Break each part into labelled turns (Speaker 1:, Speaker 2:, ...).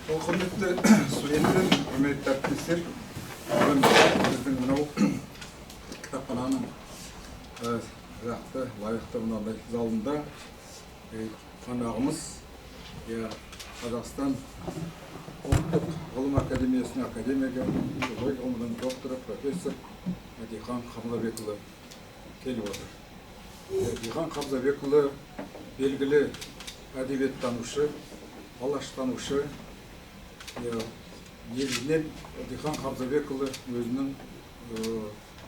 Speaker 1: Ол құрметті студенттер, құрметті әріптестер, бүгін біздің мынау кітапхананың жақты, лайықты мынандай залында қонағымыз, иә, Қазақстан ұлттық ғылым академиясының академигі, филология ғылымының докторы, профессор Дихан Қамзабекұлы келіп отыр. Дихан Қамзабекұлы белгілі әдебиеттанушы, алаштанушы. Негізінен Дихан Қамзабекұлы өзінің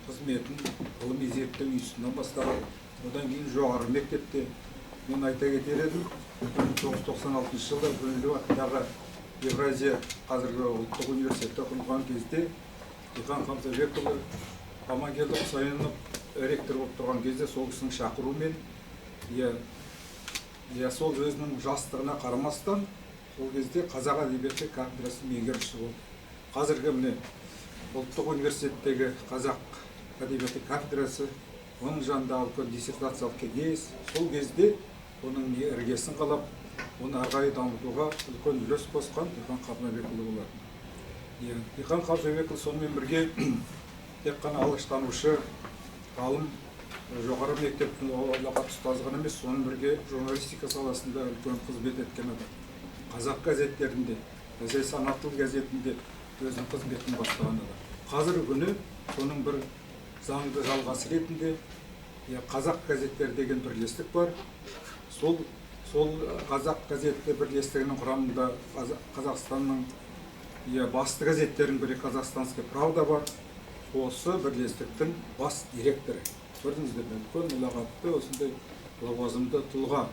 Speaker 1: қызметін ғылыми зерттеу институтынан бастаған, одан кейін жоғары мектепте. Мен айта кетер едім, 1996 жылда Гумилев атындағы Евразия, қазіргі ұлттық университетте құрылған кезде Дихан Қамзабекұлы Амангелді Құсайынов ректор болып тұрған кезде сол кісінің шақыруымен, иә, сол өзінің жастығына қарамастан сол кезде қазақ әдебиеті кафедрасының меңгерушісі болды. Қазіргі міне ұлттық университеттегі қазақ әдебиеті кафедрасы, оның жанындағы үлкен диссертациялық кеңес, сол кезде оның іргесін қалап, оны ары қарай дамытуға үлкен үлес қосқан Дихан Қамзабекұлы болатын. Иә, Дихан Қамзабекұлы сонымен бірге тек қана алаштанушы ғалым, жоғары мектептің ұлағатты ұстазы ғана емес, сонымен бірге журналистика саласында үлкен қызмет еткен адам. Қазақ газеттерінде, әсіресе «Ана тіл» газетінде өзінің қызметін бастаған адам. Қазіргі күні соның бір заңды жалғасы ретінде, иә, «Қазақ газеттері» деген бірлестік бар. Сол «Қазақ газеті» бірлестігінің құрамында Қазақстанның, иә, басты газеттерінің бірі «Казахстанская правда» бар. Осы бірлестіктің бас директоры. Көрдіңіздер ме, үлкен ұлағатты осындай лауазымды тұлға.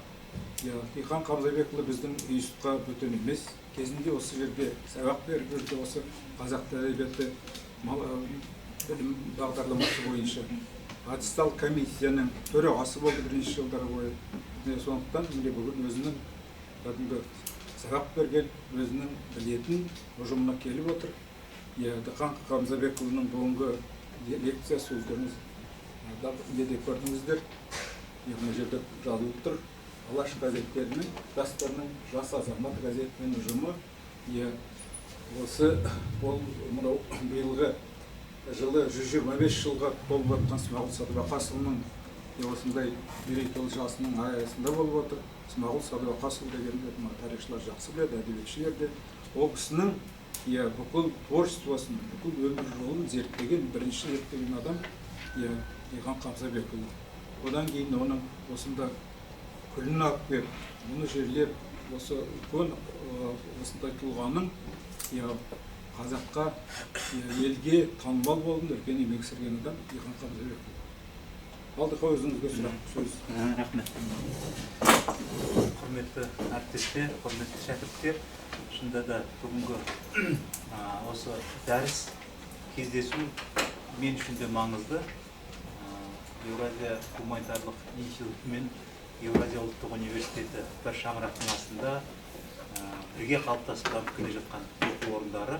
Speaker 1: Иә, Дихан Қамзабекұлы біздің институтқа бөтен емес. Кезінде осы жерде сабақ беріп жүрді, осы қазақ тілі әдебиеті білім бағдарламасы бойынша аттестаттық комиссияның төрағасы болды бірнеше жылдар бойы. Міне, сондықтан міне бүгін өзінің кәдімгі сабақ берген, өзінің білетін ұжымына келіп отыр. Иә, Дихан Қамзабекұлының бүгінгі лекциясы өздеріңіз неде көрдіңіздер. Иә, мына жерде жазылып тұр: «Алаш газеттерінің жастарының «Жас азамат» газетінің ұжымы». Иә, осы ол мынау биылғы жылы 125 жылға толып жатқан Смағұл Сәдуақасұлының осындай мерейтойлы жасының аясында болып отыр. Смағұл Сәдуақасұлы дегенді мына тарихшылар жақсы біледі, әдебиетшілер де. Ол кісінің, иә, бүкіл творчествосын, бүкіл өмір жолын зерттеген, бірінші зерттеген адам, иә, Дихан Қамзабекұлы. Одан кейін оның осында күлін алып келіп, оны жерлеп, осы үлкен осындай тұлғаның, иә, қазаққа, иә, елге танымал болуында үлкен еңбек сіңірген адам Дихан Қамзабекұлы. Алдыға өзіңізге сұрақ, сөз.
Speaker 2: Рахмет. Құрметті әріптестер, құрметті шәкірттер, шынында да бүгінгі осы дәріс, кездесу мен үшін де маңызды. Еуразия гуманитарлық институты мен Еуразия ұлттық университеті бір шаңырақтың астында бірге қалыптасып дамып келе жатқан оқу орындары.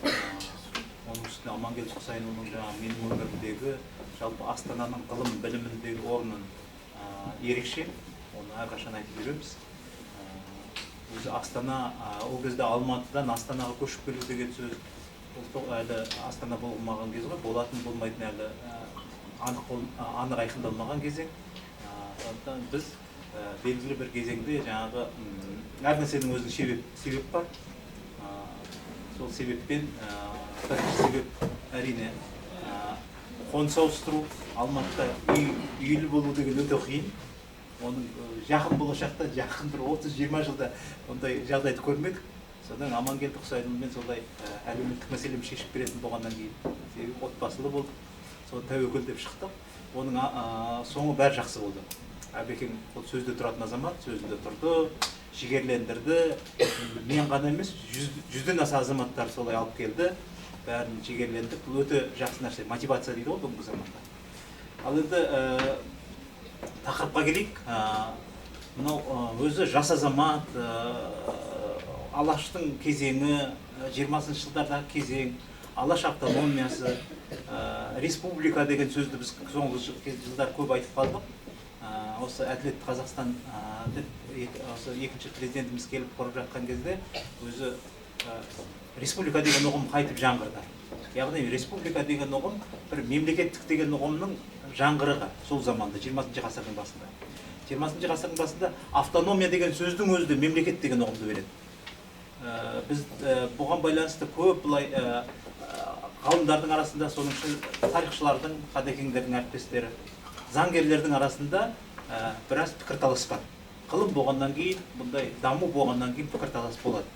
Speaker 2: Оның үстіне Амангелді Құсайынұлының жаңағы менің өмірімдегі, жалпы Астананың ғылым біліміндегі орнын ерекше, оны әрқашан айтып жүреміз. Өзі Астана, ол кезде Алматыдан Астанаға көшіп келу деген сөз, ол әлі Астана болмаған кез ғой, болатын болмайтын әлі анық айқындалмаған кезең. Сондықтан біз белгілі бір кезеңде жаңағы әр нәрсенің өзінің себеп бар. Сол себеппен, бірінші себеп әрине қоныс ауыстыру. Алматыда үйлі болу деген өте қиын. Оның жақын болашақта, жақын бір 30-20 жылда ондай жағдайды көрмедік. Содан Амангелді Құсайынұлымен солай әлеуметтік мәселемді шешіп беретін болғаннан кейін, себебі отбасылы болдық, соны тәуекел деп шықтық. Оның соңы бәрі жақсы болды. Әбекең ол сөзде тұратын азамат, сөзінде тұрды, жігерлендірді. Мен ғана емес, 100-ден аса азаматтар солай алып келді, бәрін жігерлендірді. Бұл өте жақсы нәрсе, мотивация дейді ғой бүгінгі заманда. Ал енді тақырыпқа келейік. Мынау өзі «Жас азамат», Алаштың кезеңі, 20-жылдардағы кезең, Алаш автономиясы, республика деген сөзді біз соңғы жылдар көп айтып қалдық. Осы әділетті Қазақстан деп осы екінші президентіміз келіп құрып жатқан кезде өзі Республика деген ұғым қайтып жаңғырды. Яғни республика деген ұғым бір мемлекеттік деген ұғымның жаңғырығы сол заманда, 20 ғасырдың басында. 20 ғасырдың басында автономия деген сөздің өзі де мемлекет деген ұғымды береді. Біз бұған байланысты көп былай ғалымдардың арасында, соның ішінде тарихшылардың, қадекеңдердің әріптестері, заңгерлердің арасында біраз пікірталас бар. Ғылым болғаннан кейін, бұндай даму болғаннан кейін пікірталас болады.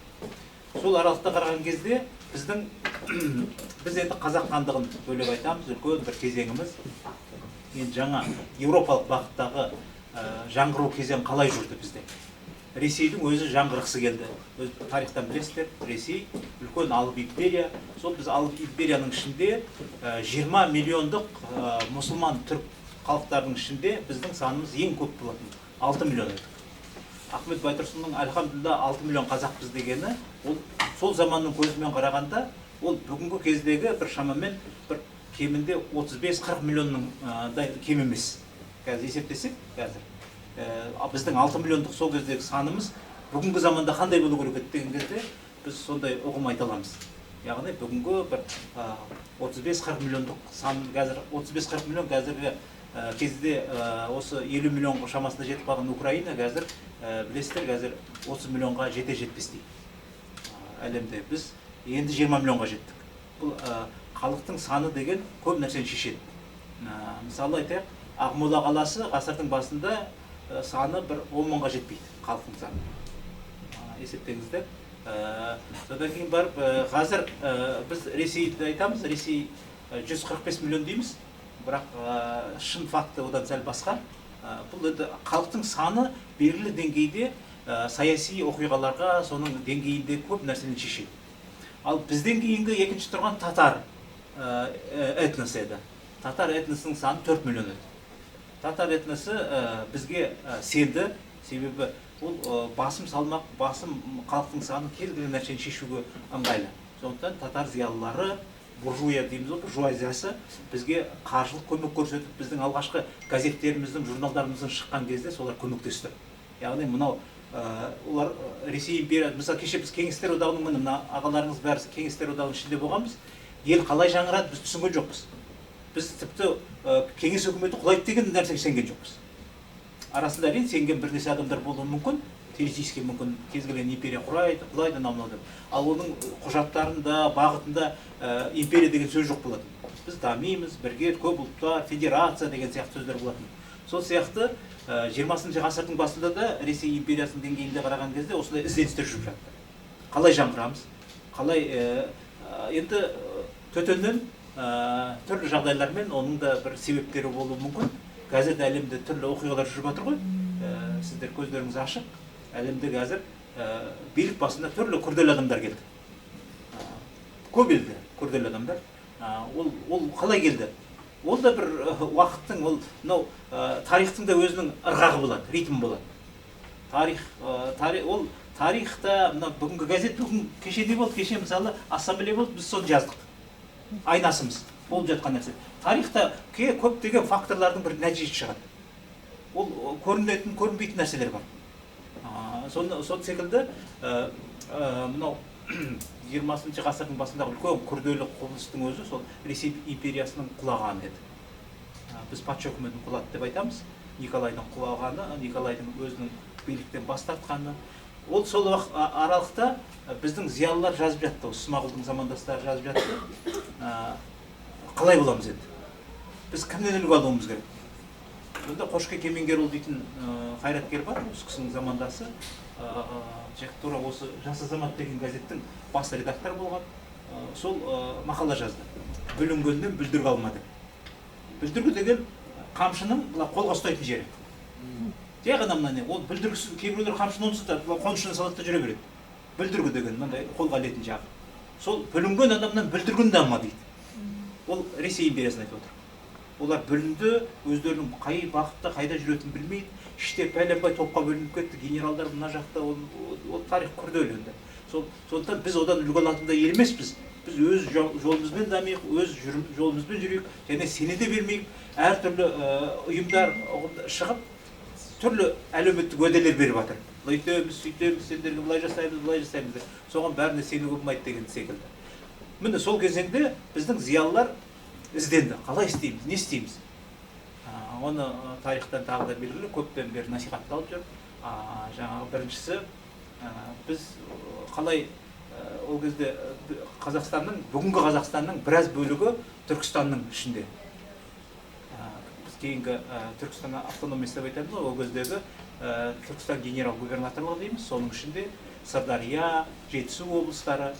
Speaker 2: Сол аралықта қараған кезде біз енді қазақ хандығын бөлек айтамыз, үлкен бір кезеңіміз. Енді жаңа еуропалық бағыттағы жаңғыру кезең қалай жүрді бізде? Ресейдің өзі жаңғырғысы келді. Өз тарихтан білесіздер, Ресей үлкен алып империя. Сол біз алып империяның ішінде 20 миллиондық мұсылман түрік халықтарының ішінде біздің санымыз ең көп болатын 6 миллион едік. Ахмет Байтұрсынның альхамдулилла 6 миллион қазақпыз дегені, ол сол заманның көзімен қарағанда, ол бүгінгі кездегі бір шамамен бір кемінде 35-40 миллионның кем емес. Қазір есептесек, қазір біздің 6 миллиондық сол кездегі санымыз бүгінгі заманда қандай болу керек еді деген кезде біз сондай ұғым айта аламыз. Яғни бүгінгі бір 35-40 миллиондық сан, қазір 35-40 миллион қазіргі кезде осы 50 миллион шамасында жетіп қалған Украина қазір, білесіздер, қазір 30 миллионға жете жетпестей әлемде. Біз енді 20 миллионға жеттік. Бұл халықтың саны деген көп нәрсені шешеді. Мысалы айтайық, Ақмола қаласы ғасырдың басында саны бір 10 мыңға жетпейді халықтың саны. Есептеңіздер. Содан кейін барып, қазір біз Ресейді айтамыз, Ресей 145 миллион дейміз, бірақ шын факті одан сәл басқа. Бұл енді халықтың саны белгілі деңгейде саяси оқиғаларға, соның деңгейінде көп нәрсені шешеді. Ал бізден кейінгі екінші тұрған татар этносы еді. Татар этносының саны 4 миллион еді. Татар этносы бізге сенді, себебі ол басым салмақ, басым халықтың саны кез келген нәрсені шешуге ыңғайлы. Сондықтан татар зиялылары, буржуя дейміз ғой, буржуазиясы бізге қаржылық көмек көрсетіп, біздің алғашқы газеттеріміздің, журналдарымыздың шыққан кезде солар көмектесті. Яғни мынау олар Ресей империя, мысалы кеше біз Кеңестер Одағының, міне мына ағаларыңыз бәрі Кеңестер Одағының ішінде болғанбыз. Ел қалай жаңғырады біз түсінген жоқпыз. Біз тіпті Кеңес үкіметі құлайды деген нәрсеге сенген жоқпыз. Арасында әрине сенген бірнеше адамдар болуы мүмкін, теоретически мүмкін, кез келген империя құрайды, құлайды, анау мынау деп. Ал оның құжаттарында, бағытында империя деген сөз жоқ болатын. Біз дамимыз, бірге көп ұлттар, федерация деген сияқты сөздер болатын. Сол сияқты 20 ғасырдың басында да Ресей империясының деңгейінде қараған кезде осындай ізденістер жүріп жатты. Қалай жаңғырамыз? Қалай енді төтеннен түрлі жағдайлармен оның да бір себептері болуы мүмкін. Қазір де әлемде түрлі оқиғалар жүріп жатыр ғой. Сіздер көздеріңіз ашық. Әлемде қазір билік басында түрлі күрделі адамдар келді. Көп елде күрделі адамдар. Ол қалай келді? Ол да бір уақыттың, ол мынау тарихтың да өзінің ырғағы болады, ритмі болады. Тарих, ол тарихта мына бүгінгі газет, бүгін кеше не болды? Кеше мысалы ассамблея болды, біз соны жаздық. Айнасымыз болып жатқан нәрсе. Тарихта көптеген факторлардың бір нәтижесі шығады. Ол көрінетін, көрінбейтін нәрселер бар. Сол секілді мынау 20 ғасырдың басындағы үлкен күрделі құбылыстың өзі сол Ресей империясының құлағаны еді. Біз патша үкіметін құлады деп айтамыз. Николайдың құлағаны, Николайдың өзінің биліктен бас тартқаны. Ол сол аралықта біздің зиялылар жазып жатты, осы Смағұлдың замандастары жазып жатты. Қалай боламыз енді? Біз кімнен үлгі алуымыз керек? Сонда Қошке Кемеңгерұлы дейтін қайраткер бар, осы кісінің замандасы. Тура осы Жас азамат деген газеттің бас редакторы болған. Сол мақала жазды. Бүлінгеннен бүлдіргі алма деп. Бүлдіргі деген қамшының былай қолға ұстайтын жері. Жай ғана мына не, ол бүлдіргісіз, кейбіреулер қамшыны онсыз да былай қонышына салады да жүре береді. Бүлдіргі деген мынандай қолға ілетін жағы. Сол бүлінген адамнан бүлдіргіні де алма дейді. Ол Ресей империясын айтып отыр. Олар бүлінді, өздерінің қай бағытта, қайда жүретінін білмейді. Іште пәленбай топқа бөлініп кетті, генералдар мына жақта, ол тарих күрделі енді. Сондықтан біз одан үлгі алатын да ел емеспіз. Біз өз жолымызбен дамиық, өз жолымызбен жүрейік, және сене де бермейік. Әртүрлі ұйымдар шығып, түрлі әлеуметтік уәделер беріп жатыр. Былай сөйтеміз, сендерге былай жасаймыз, былай жасаймыз деп. Соған бәріне сенуге болмайды деген секілді. Міне сол кезеңде біздің зиялылар ізденді. Қалай істейміз, не істейміз? Оны тарихтан тағы да белгілі, көптен бері насихатталып жүр. Жаңағы біріншісі, біз қалай ол кезде Қазақстанның, бүгінгі Қазақстанның біраз бөлігі Түркістанның ішінде. Біз кейінгі Түркістан автономиясы деп айтамыз ғой, ол кездегі Түркістан генерал-губернаторлығы дейміз, соның ішінде Сырдария, Жетісу облыстары.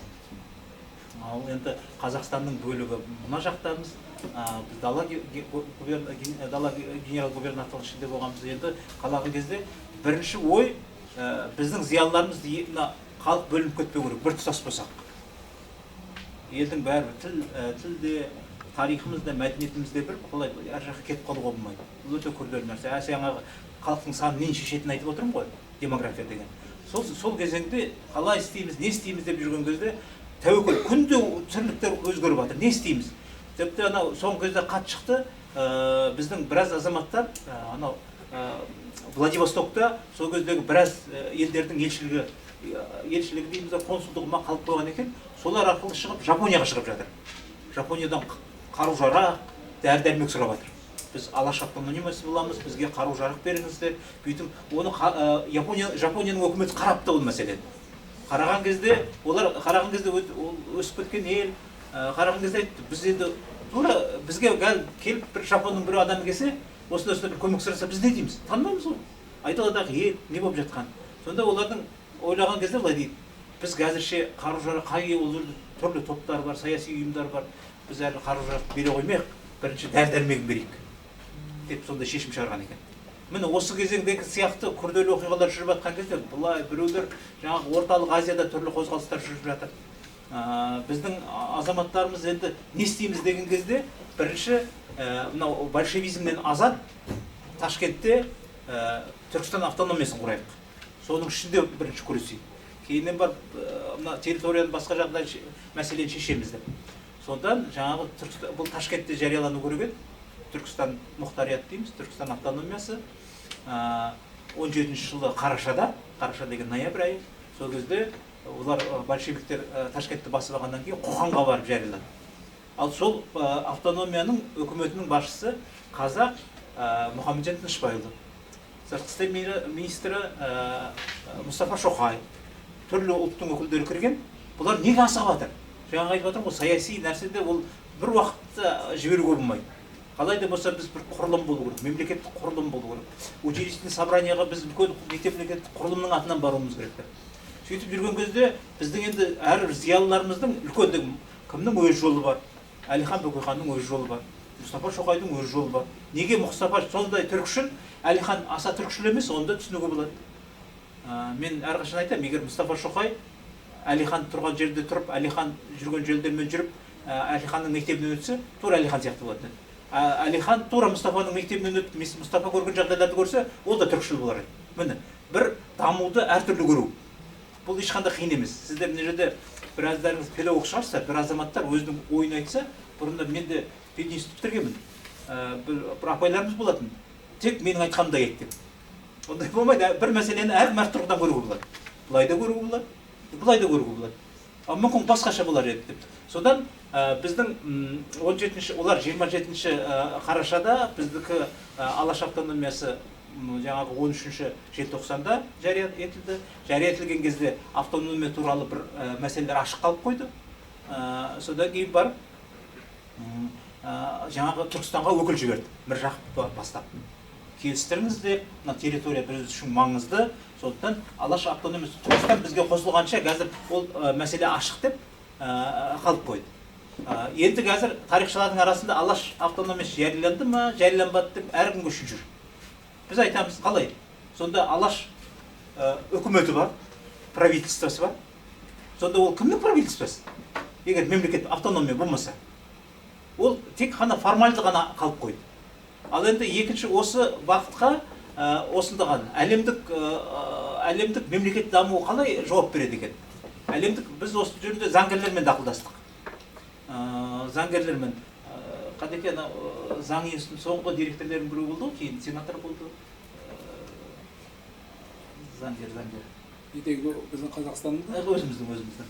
Speaker 2: Ал енді Қазақстанның бөлігі мына жақтамыз, біз дала генерал-губернаторлығы ішінде болғанбыз. Енді қалаған кезде бірінші ой, біздің зиялыларымыз мына халық бөлініп кетпеу керек, бір тұтас болсақ. Елдің бәрі тіл де, тарихымыз да, мәдениетіміз де бір, қалай әр жаққа кетіп қалуға болмайды. Бұл өте күрделі нәрсе. Жаңағы халықтың санын нені шешетінін айтып отырмын ғой, демография деген. Сол кезеңде қалай істейміз, не істейміз деп жүрген кезде тәуекел, күнде тірліктер өзгеріп жатыр, не істейміз? Тіпті анау соңғы кезде хат шықты, біздің біраз азаматтар анау Владивостокта сол кездегі біраз елдердің елшілігі дейміз, консулдығы ма қалып қойған екен, солар арқылы шығып Жапонияға шығып жатыр. Жапониядан қару-жарақ, дәрі-дәрмек сұрап жатыр. Біз Алаш автономиясы боламыз, бізге қару-жарақ беріңіздер. Бүйтіп оны Жапонияның өкіметі қарапты ол мәселені. Қараған кезде, олар қараған кезде ол өсіп кеткен ел, қараған кезде айтты, біз енді тура бізге келіп бір жапонның бір адамы келсе, осындай бір көмек сұраса, біз не дейміз? Танымаймыз ғой. Айдаладағы ел не болып жатқан. Сонда олардың ойлаған кезде былай дейді: біз қазірше қару-жарақ қай ол жерде түрлі топтар бар, саяси ұйымдар бар, біз әлі қару-жарақ бере қоймайық, бірінші дәрі-дәрмегін берейік деп сондай шешім шығарған екен. Міне осы кезеңдегі сияқты күрделі оқиғалар жүріп жатқан кезде былай біреулер жаңағы Орталық Азияда түрлі қозғалыстар жүріп жатыр. Біздің азаматтарымыз енді не істейміз деген кезде бірінші мынау большевизмнен азат Ташкентте Түркістан автономиясын құрайық. Соның ішінде бірінші күресейік. Кейіннен барып мына территорияның басқа жағдай мәселені шешеміз деп. Сондан жаңағы бұл Ташкентте жариялану керек еді. Түркістан мұхтарият дейміз, Түркістан автономиясы. 17 жылы қарашада, қараша деген ноябрь айы, сол кезде олар большевиктер Ташкентті басып алғаннан кейін Қоқанға барып жариялады. Ал сол автономияның үкіметінің басшысы қазақ Мұхамеджан Тынышбайұлы, сыртқы істер министрі Мұстафа Шоқай, түрлі ұлттың өкілдері кірген. Бұлар неге асығып жатыр? Жаңа айтып жатырмын ғой, саяси нәрседе ол бір уақытта жіберуге болмайды. Қалай да болса біз бір құрылым болу керек, мемлекеттік құрылым болу керек. Учредительный собранияға біз үлкен мемлекеттік құрылымның атынан баруымыз керек деп. Сөйтіп жүрген кезде біздің енді әрбір зиялыларымыздың үлкендігі, кімнің өз жолы бар? Әлихан Бөкейханның өз жолы бар, Мұстафа Шоқайдың өз жолы бар. Неге Мұстафа сондай түркішіл, Әлихан аса түркішіл емес, оны да түсінуге болады. Мен әрқашан айтамын, егер Мұстафа Шоқай Әлихан тұрған жерде тұрып, Әлихан жүрген жолдармен жүріп, Әлиханның мектебінен өтсе, тура Әлихан сияқты болады. Әлихан тура Мұстафаның мектебінен өтіп, Мұстафа көрген жағдайларды көрсе, ол да түркішіл болар еді. Міне, бір дамуды әртүрлі көру. Бұл ешқандай қиын емес. Сіздер мына жерде біраздарыңыз педагог шығарсыздар, бір азаматтар өзінің ойын айтса, бұрында мен де пединститут бітіргенмін. Бір апайларымыз болатын. Тек менің айтқанымды айт деп. Ондай болмайды. Бір мәселені әр тұрғыдан көруге болады. Былай да көруге болады, былай да көруге болады. Ал мүмкін басқаша болар еді деп. Содан біздің 17-ші, олар 27-ші қарашада біздікі Алаш автономиясы жаңағы 13-ші желтоқсанда жария етілді. Жария етілген кезде автономия туралы бір мәселелер ашық қалып қойды. Содан кейін барып жаңағы Түркістанға өкіл жіберді, Міржақып бастап. Келістіріңіз деп, мына территория біз үшін маңызды, сондықтан Алаш автономиясы Түркістан бізге қосылғанша қазір ол мәселе ашық деп қалып қойды. Енді қазір тарихшылардың арасында Алаш автономиясы жарияланды ма, жарияланбады деп әркімге үшін жүр. Біз айтамыз қалай? Сонда Алаш үкіметі бар, правительствосы бар. Сонда ол кімнің правительствосы? Егер мемлекет автономия болмаса, ол тек қана формальды ғана қалып қойды. Ал енді екінші осы бағытқа осындаған әлемдік мемлекет дамуы қалай жауап береді екен? Әлемдік біз осы жөнінде заңгерлермен де ақылдастық. Заңгерлермен Қадеке заң институтының соңғы директорлерінің біреуі болды, кейін сенатор болды. Заңгер.
Speaker 3: Недегі, біздің Қазақстанның?
Speaker 2: Өзіміздің.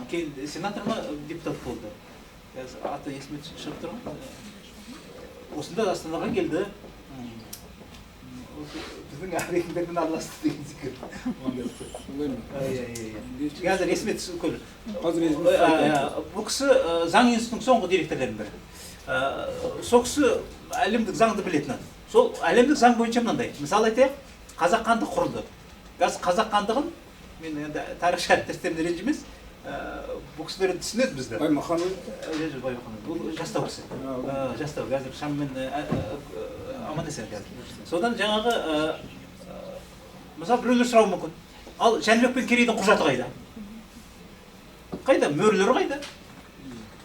Speaker 2: Кейін сенатор ма, депутат болды. Қазір аты есіме шығып тұр ғой. Осында Астанаға келді. Осы біздің әбекеңдермен араласты деген секілді.
Speaker 3: Солай ма?
Speaker 2: Иә. Қазір есіме түсіп көр.
Speaker 3: Қазір есіме түсіп.
Speaker 2: Бұл кісі заң институтының соңғы директорларының бірі. Сол кісі әлемдік заңды білетін адам. Сол әлемдік заң бойынша мынандай. Мысал айтайық, Қазақ хандығы құрылды. Қазір Қазақ хандығын, мен енді тарихшы әріптестерім ренжімес, бұл кісілер енді түсінеді бізді.
Speaker 1: Баймаханұлы?
Speaker 2: Жоқ, Баймаханұлы. Бұл жастау кісі. Жастау, қазір шамамен аман есен қазір. Содан жаңағы, мысалы, біреулер сұрауы мүмкін. Ал Жәнібек пен Керейдің құжаты қайда? Қайда? Мөрлері қайда?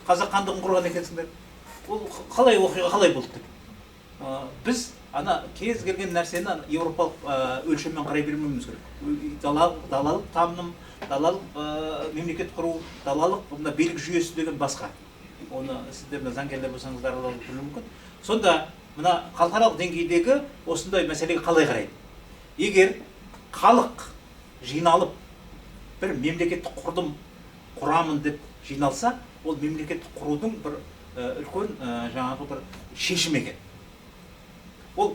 Speaker 2: Қазақ хандығын құрған екенсіңдер. Ол қалай оқиға қалай болды деп. Біз ана кез келген нәрсені ана еуропалық өлшеммен қарай бермеуіміз керек. Далалық таным, далалық мемлекет құру, далалық мына билік жүйесі деген басқа. Оны сіздер мына заңгерлер болсаңыздар ала білуі мүмкін. Сонда мына халықаралық деңгейдегі осындай мәселеге қалай қарайды? Егер халық жиналып бір мемлекетті құрдым, құрамын деп жиналса, ол мемлекетті құрудың бір үлкен жаңағы бір шешімі екен. Ол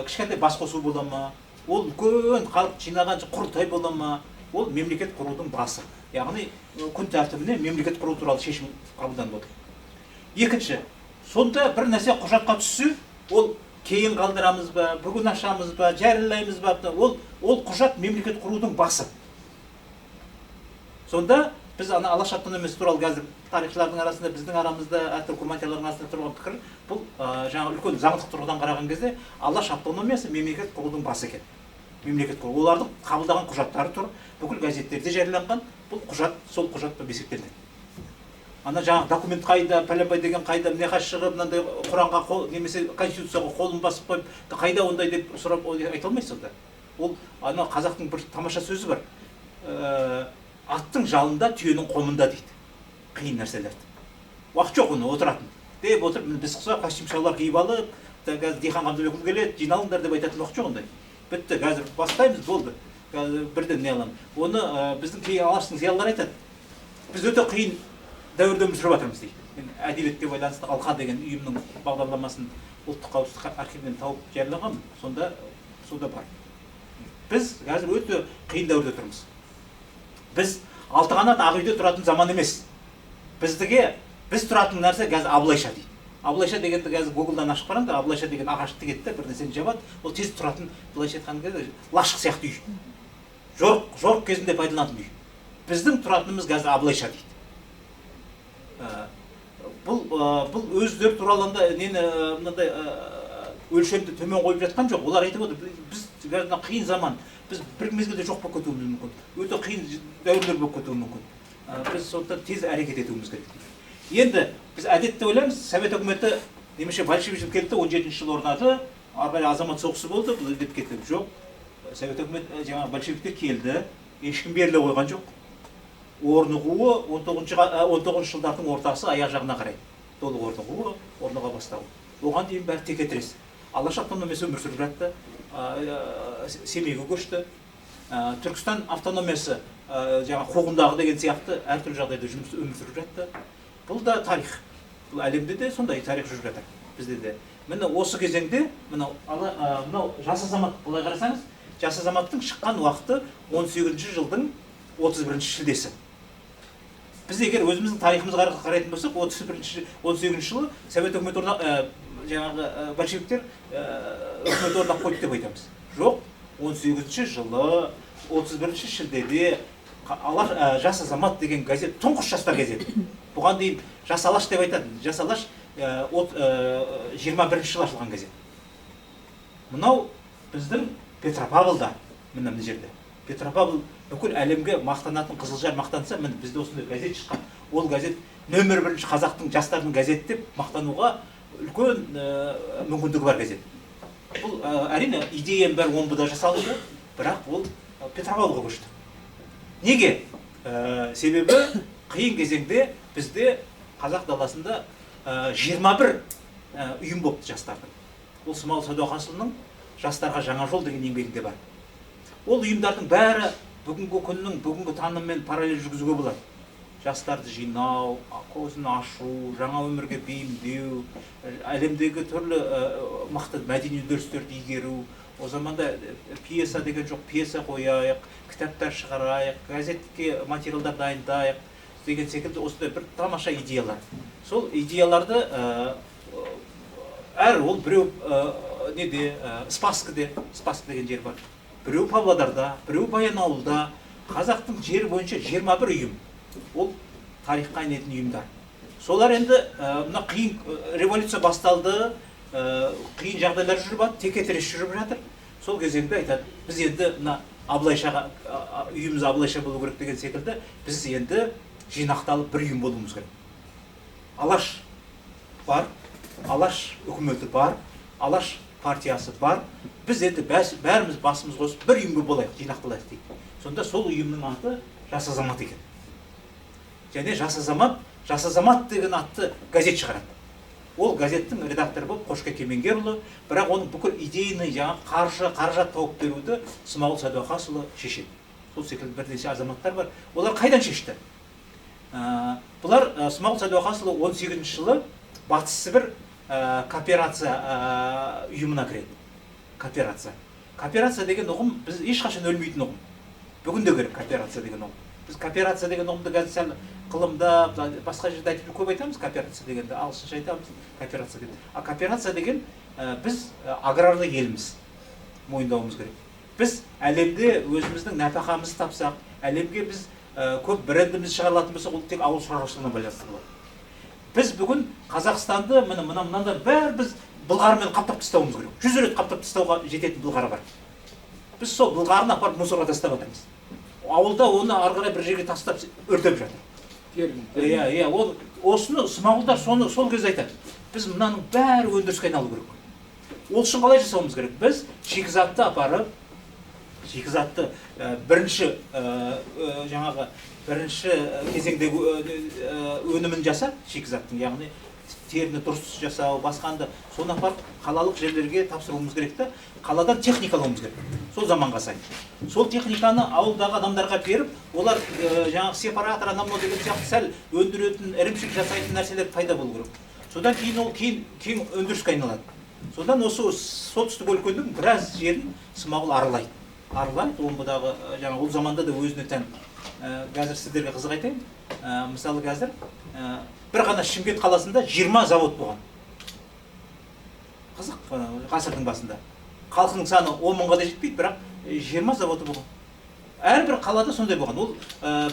Speaker 2: кішкентай бас қосу бола ма, ол үлкен халық жинаған құрылтай бола ма, ол мемлекет құрудың басы. Яғни күн тәртібіне мемлекет құру туралы шешім қабылданып отыр. Екінші, сонда бір нәрсе құжатқа түссе, ол кейін қалдырамыз ба, бүгін ашамыз ба, жариялаймыз ба, ол құжат мемлекет құрудың басы. Сонда біз ана Алаш автономиясы туралы қазір тарихшылардың арасында, біздің арамызда, әртүрлі гуманитарлардың арасында тұрған пікір, бұл жаңа үлкен заңдық тұрғыдан қараған кезде Алаш автономиясы мемлекет құрудың басы екен. Мемлекет құру. Олардың қабылдаған құжаттары тұр, бүкіл газеттерде жарияланған, бұл құжат сол құжат болып есептелінеді. Ана жаңағы документ қайда, пәленбай деген қайда, мына жаққа шығып, мынандай Құранға қол, немесе Конституцияға қолын басып қойып, қайда ондай деп сұрап айта алмайсыз онда. Ол ана қазақтың бір тамаша сөзі бар. Аттың жалында, түйенің қомында дейді. Қиын нәрселерді. Уақыт жоқ оны отыратын. Деп отырып, міне біз құсап, костюм шалбар киіп алып, қазір Дихан Қабдыбекұлы келеді, жиналыңдар деп айтатын уақыт жоқ ондай. Бітті, қазір бастаймыз, болды. Қазір бірден не аламыз. Оны біздің кейін Алаштың зиялылары айтады. Біз өте қиын дәуірде өмір сүріп жатырмыз дейді. Мен әдебиетке байланысты Алқа деген ұйымның бағдарламасын ұлттық қауіпсіздік архивінен тауып жариялағанмын. Сонда сонда бар. Біз қазір өте қиын дәуірде тұрмыз. Біз алты қанат ақ үйде тұратын заман емес. Біз тұратын нәрсе қазір Абылайша дейді. Абылайша дегенді қазір Гуглдан ашып қараңдар, Абылайша деген ағаш тігеді де, бір нәрсені жабады, ол тез тұратын, былайша айтқан кезде, лашық сияқты үй. Жорық кезінде пайдаланатын үй. Біздің тұратынымыз қазір Абылайша дейді. Бұл өздері туралы анда нені, мынандай өлшемді төмен қойып жатқан жоқ. Олар айтып отыр, біз қазір мына қиын заман, біз бір мезгілде жоқ болып кетуіміз мүмкін. Өте қиын дәуірлер болып кетуі мүмкін. Біз сондықтан тез әрекет етуіміз керек дейді. Енді біз әдетте ойлаймыз, Совет үкіметі немесе большевизм келді де, он жетінші жылы орнады, ары қарай азамат соғысы болды, бұл деп кетті. Жоқ, Совет үкіметі, жаңағы большевиктер келді, ешкім беріле қойған жоқ. Орнығуы он тоғызыншы жылдардың ортасы аяқ жағына қарай. Толық орнығуы, орныға бастауы. Оған дейін бәрі текетірес. Алаш автономиясы өмір сүріп жатты, Семейге көшті. Түркістан автономиясы, жаңа қуғындағы деген сияқты әртүрлі жағдайда жұмыс өмір сүріп жатты. Бұл да тарих. Бұл әлемде де сондай тарих жүріп жатыр. Бізде де. Міне осы кезеңде, мынау жас азамат, былай қарасаңыз, жас азаматтың шыққан уақыты он сегізінші жылдың отыз бірінші шілдесі. Біз егер өзіміздің тарихымызға қарайтын болсақ, отыз сегізінші жылы Совет үкіметі жаңағы большевиктер үкімет орнап қойды деп айтамыз. Жоқ, он сегізінші жылы отыз бірінші шілдеде Жас азамат деген газет, тұңғыш жастар газеті. Бұған дейін Жас Алаш деп айтатын. Жас Алаш жиырма бірінші жылы ашылған газет. Мынау біздің Петропавлда, міне мына жерде. Петропавл бүкіл әлемге мақтанатын Қызылжар мақтанса, міне бізде осындай газет шыққан. Ол газет нөмір бірінші қазақтың жастарының газеті деп мақтануға үлкен мүмкіндігі бар газет. Бұл әрине идеяның бәрі Омбыда жасалды, бірақ ол Петропавлға көшті. Неге? Себебі қиын кезеңде бізде қазақ даласында жиырма бір ұйым болыпты жастардың. Ол Смағұл Сәдуақасұлының Жастарға жаңа жол деген еңбегінде бар. Ол ұйымдардың бәрі бүгінгі күннің бүгінгі таныммен параллель жүргізуге болады. Жастарды жинау, көзін ашу, жаңа өмірге бейімдеу, әлемдегі түрлі мықты мәдени үдерістерді игеру. О заманда пьеса деген жоқ, пьеса қояйық, кітаптар шығарайық, газетке материалдар дайындайық деген секілді осындай бір тамаша идеялар. Сол идеяларды әр ол біреу неде, Спасскіде, Спасск деген жер бар, біреу Павлодарда, біреу Баянауылда. Қазақтың жері бойынша 21 ұйым. Ол тарихқа енетін ұйымдар. Солар енді мына қиын революция басталды, қиын жағдайлар жүріп жатыр, текетірес жүріп жатыр. Сол кезеңде айтады, біз енді мына Абылайшаға, үйіміз Абылайша болу керек деген секілді, біз енді жинақталып бір ұйым болуымыз керек. Алаш бар, Алаш үкіметі бар, Алаш партиясы бар. Біз енді бәріміз басымыз қосып бір ұйымға болайық, жинақталайық дейді. Сонда сол ұйымның аты Жас Азамат екен. Және Жас Азамат, Жас Азамат деген атты газет шығарады. Ол газеттің редакторы болып Қошқа Кемеңгерұлы, бірақ оның бүкіл идейный жаңа қаражат тауып беруді Смағұл Сәдуақасұлы шешеді. Сол секілді бірнеше азаматтар бар. Олар қайдан шешті? Бұлар Смағұл Сәдуақасұлы 18 жылы Батыс Сібір кооперация ұйымына кіреді. Кооперация. Кооперация деген ұғым біз ешқашан өлмейтін ұғым. Бүгін де керек кооперация деген ұғым. Біз кооперация деген ұғымды қазір сәл қылымдап, басқа жерде айтып көп айтамыз кооперация дегенді, ағылшынша айтамыз кооперация деген. А кооперация деген біз аграрлы елміз, мойындауымыз керек. Біз әлемде өзіміздің нәпақамызды тапсақ, әлемге біз көп брендіміз шығарылатын болсақ, ол тек ауыл шаруашылығына байланысты болады. Біз бүгін Қазақстанды міне мынандай бәрі біз былғарымен қаптап тастауымыз керек. 100 рет қаптап тастауға жететін былғары бар. Біз сол былғарыны апарып мусорға тастап жатырмыз. Ауылда оны ары қарай бір жерге тастап өртеп жатыр. Иә, ол осыны Смағұлдар соны сол кезде айтады. Біз мынаның бәрі өндіріске айналу керек. Ол үшін қалай жасауымыз керек? Біз шикізатты апарып, шикізатты бірінші жаңағы бірінші кезеңдегі өнімін жасап, шикізаттың, яғни теріні дұрыс жасау, басқанды, соны апарып қалалық жерлерге тапсыруымыз керек та, қаладан техника алуымыз керек. Сол заманға сай. Сол техниканы ауылдағы адамдарға беріп, олар жаңағы сепаратор, анау мынау деген сияқты сәл өндіретін, ірімшік жасайтын нәрселер пайда болу керек. Содан кейін ол кейін өндіріске айналады. Содан осы солтүстік өлкенің біраз жерін Смағұл аралайды. Аралайды, Омбыдағы жаңағы ол заманда да өзіне тән. Қазір сіздерге қызық айтайын. Мысалы қазір бір ғана Шымкент қаласында 20 завод болған. Қызық, ғасырдың басында. Халқының саны 10 мыңға да жетпейді, бірақ 20 заводы болған. Әрбір қалада сондай болған. Ол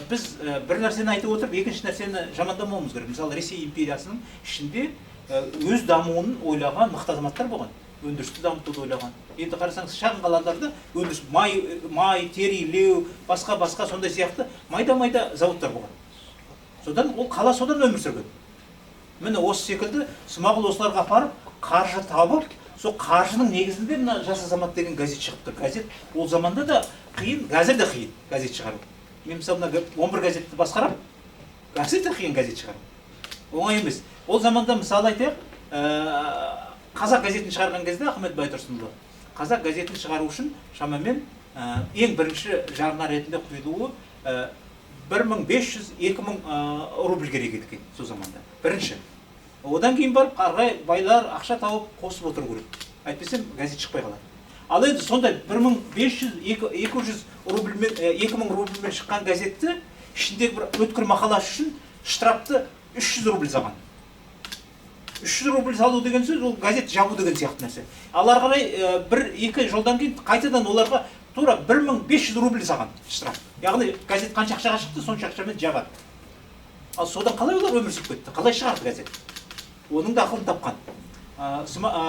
Speaker 2: біз бір нәрсені айтып отырып, екінші нәрсені жамандамауымыз керек. Мысалы, Ресей империясының ішінде өз дамуын ойлаған мықты азаматтар болған. Өндірісті дамытуды ойлаған. Енді қарасаңыз, шағын қалаларда өндіріс, май, тері илеу, басқа-басқа сондай сияқты майда-майда заводтар болған. Содан ол қала содан өмір сүрген. Міне осы секілді Смағұл осыларға апарып, қаржы табып, сол қаржының негізінде мына Жас Азамат деген газет шығып тұр. Газет ол заманда да қиын, қазір де қиын газет шығару. Мен мысалы мына 11 газетті басқарамын, қазір де қиын газет шығару. Оңай емес. Ол заманда мысалы айтайық, Қазақ газетін шығарған кезде Ахмет Байтұрсынұлы Қазақ газетін шығару үшін шамамен ең бірінші жарна ретінде құйылуы 1500-2000 рубль керек еді екен сол заманда. Бірінші. Одан кейін барып қарғай байлар ақша тауып қосып отыру керек. Әйтпесе газет шықпай қалады. Ал енді сондай 1500-200 рубльмен, 2000 рубльмен шыққан газетті ішіндегі бір өткір мақаласы үшін штрафты 300 рубль салған. 300 рубль салу деген сөз ол газет жабу деген сияқты нәрсе. Ал ары қарай бір-екі жылдан кейін қайтадан оларға тура 1500 рубль салған штраф. Яғни газет қанша ақшаға шықты, сонша ақшамен жабады. Ал содан қалай олар өмір сүріп кетті? Қалай шығарды газет? Оның да ақылын тапқан.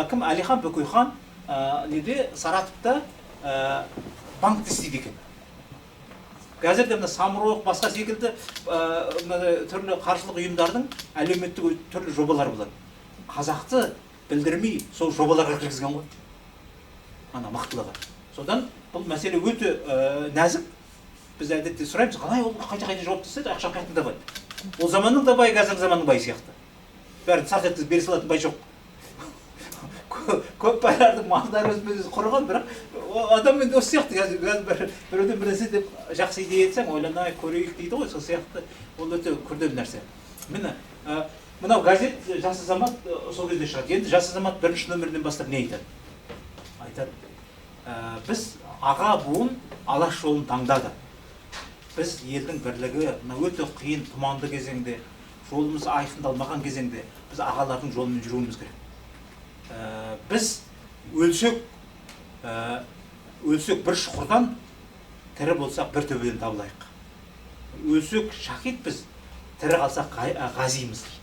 Speaker 2: Кім? Әлихан Бөкейхан неде Саратовта банкте істейді екен. Қазір де мына Самұрық, басқа секілді түрлі қаржылық ұйымдардың әлеуметтік түрлі жобалары болады. Қазақты білдірмей сол жобаларға кіргізген ғой. Ана мықтылығы. Содан бұл мәселе өте нәзік. Біз әдетте сұраймыз, қалай ол қайта-қайта жауап тастайды, ақша қайтадан табады. Ол заманның да байы, қазіргі заманның байы сияқты. Бәрін сарт еткізіп бере салатын бай жоқ. Көп байлардың малдары өзімен өзі құрыған, бірақ адам енді осы сияқты қазір біреуден бір нәрсе деп жақсы идея айтсаң, ойланайық, көрейік дейді ғой, сол сияқты. Ол өте күрделі нәрсе. Міне, мынау газет «Жас азамат» сол кезде шығады. Енді «Жас азамат» бірінші нөмірінен бастап не айтады? Айтады, біз аға буын Алаш жолын таңдады. Біз елдің бірлігі, мына өте қиын, тұманды кезеңде, жолымыз айқындалмаған кезеңде біз ағалардың жолымен жүруіміз керек. Біз өлсек бір шұқырдан, тірі болсақ бір төбеден табылайық. Өлсек шахидпіз, тірі қалсақ ғазимыз дейді.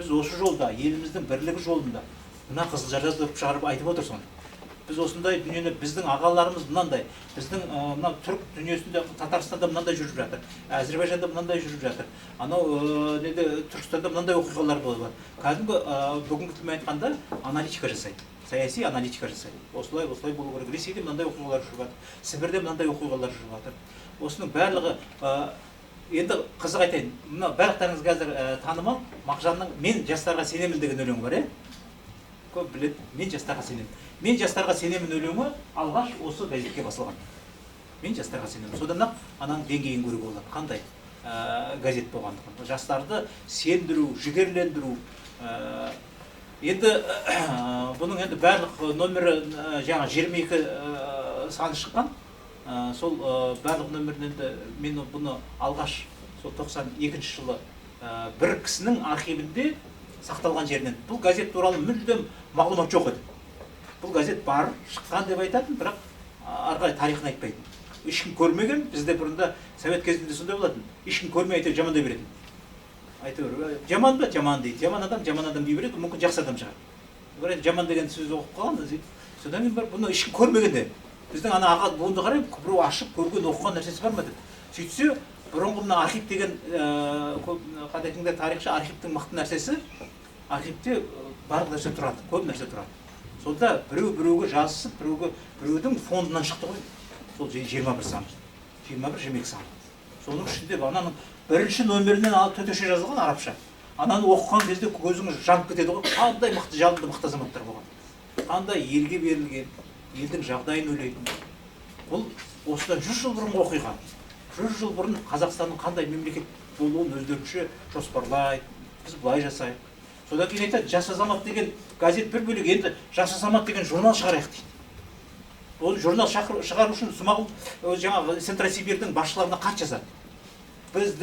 Speaker 2: Біз осы жолда, еліміздің бірлігі жолында, мына Қызылжарда тұрып шығарып айтып отыр соны. Біз осындай дүниені, біздің ағаларымыз мынандай, біздің мына түрік дүниесінде, Татарстанда мынандай жүріп жатыр, Әзербайжанда мынандай жүріп жатыр, анау неде Түркістанда мынандай оқиғалар болып жатыр. Кәдімгі бүгінгі тілмен айтқанда аналитика жасайды, саяси аналитика жасайды. Осылай, осылай болу керек. Ресейде мынандай оқиғалар жүріп жатыр, Сібірде мынандай оқиғалар жүріп жатыр. Осының барлығы енді қызық айтайын, мына барлықтарыңыз қазір танымал Мағжанның «Мен жастарға сенемін» деген өлеңі бар, Көп біледі, «Мен жастарға сенемін». «Мен жастарға сенемін» өлеңі алғаш осы газетке басылған. «Мен жастарға сенемін». Содан-ақ ананың деңгейін көруге болады, қандай газет болғандығын. Жастарды сендіру, жігерлендіру. Енді бұның енді барлық номері жаңа 22 саны шыққан. Сол барлық нөмірін енді мен бұны алғаш сол 92 жылы бір кісінің архивінде сақталған жерінен. Бұл газет туралы мүлдем мағлұмат жоқ еді. Бұл газет бар, шыққан деп айтатын, бірақ ары қарай тарихын айтпайтын. Ешкім көрмеген, бізде бұрында совет кезінде сондай болатын. Ешкім көрмей әйтеуір жамандай беретін. Әйтеуір жаман ба, жаман дейді. Жаман адам, жаман адам дей береді, мүмкін жақсы адам шығар. Бірақ жаман деген сөзді оқып қалған, содан кейін барып бұны ешкім көрмеген де. Біздің ана аға буынды қарай, біреу ашып көрген, оқыған нәрсесі бар ма деп. Сөйтсе, бұрынғы мына архив деген, қадекеңдер тарихшы, архивтің мықты нәрсесі, архивте барлық нәрсе тұрады, көп нәрсе тұрады. Сонда біреу біреуге жазысып, біреудің фондынан шықты ғой. Сол 21 сан, 21-22 сан. Соның ішінде ананың бірінші нөмірінен алып төтеше жазылған арабша. Ананы оқыған кезде көзіңіз жанып кетеді ғой. Қандай мықты жалынды мықты азаматтар болған. Қандай елге берілген, елдің жағдайын ойлайтын. Бұл осыдан 100 жыл бұрынғы оқиға. 100 жыл бұрын Қазақстанның қандай мемлекет болуын өздерінше жоспарлайды, біз былай жасайық. Содан кейін айтады, «Жас азамат» деген газет бір бөлек, енді «Жас азамат» деген журнал шығарайық дейді. Ол журнал шығару үшін Смағұл жаңағы Центросибирдің басшыларына хат жазады. Біз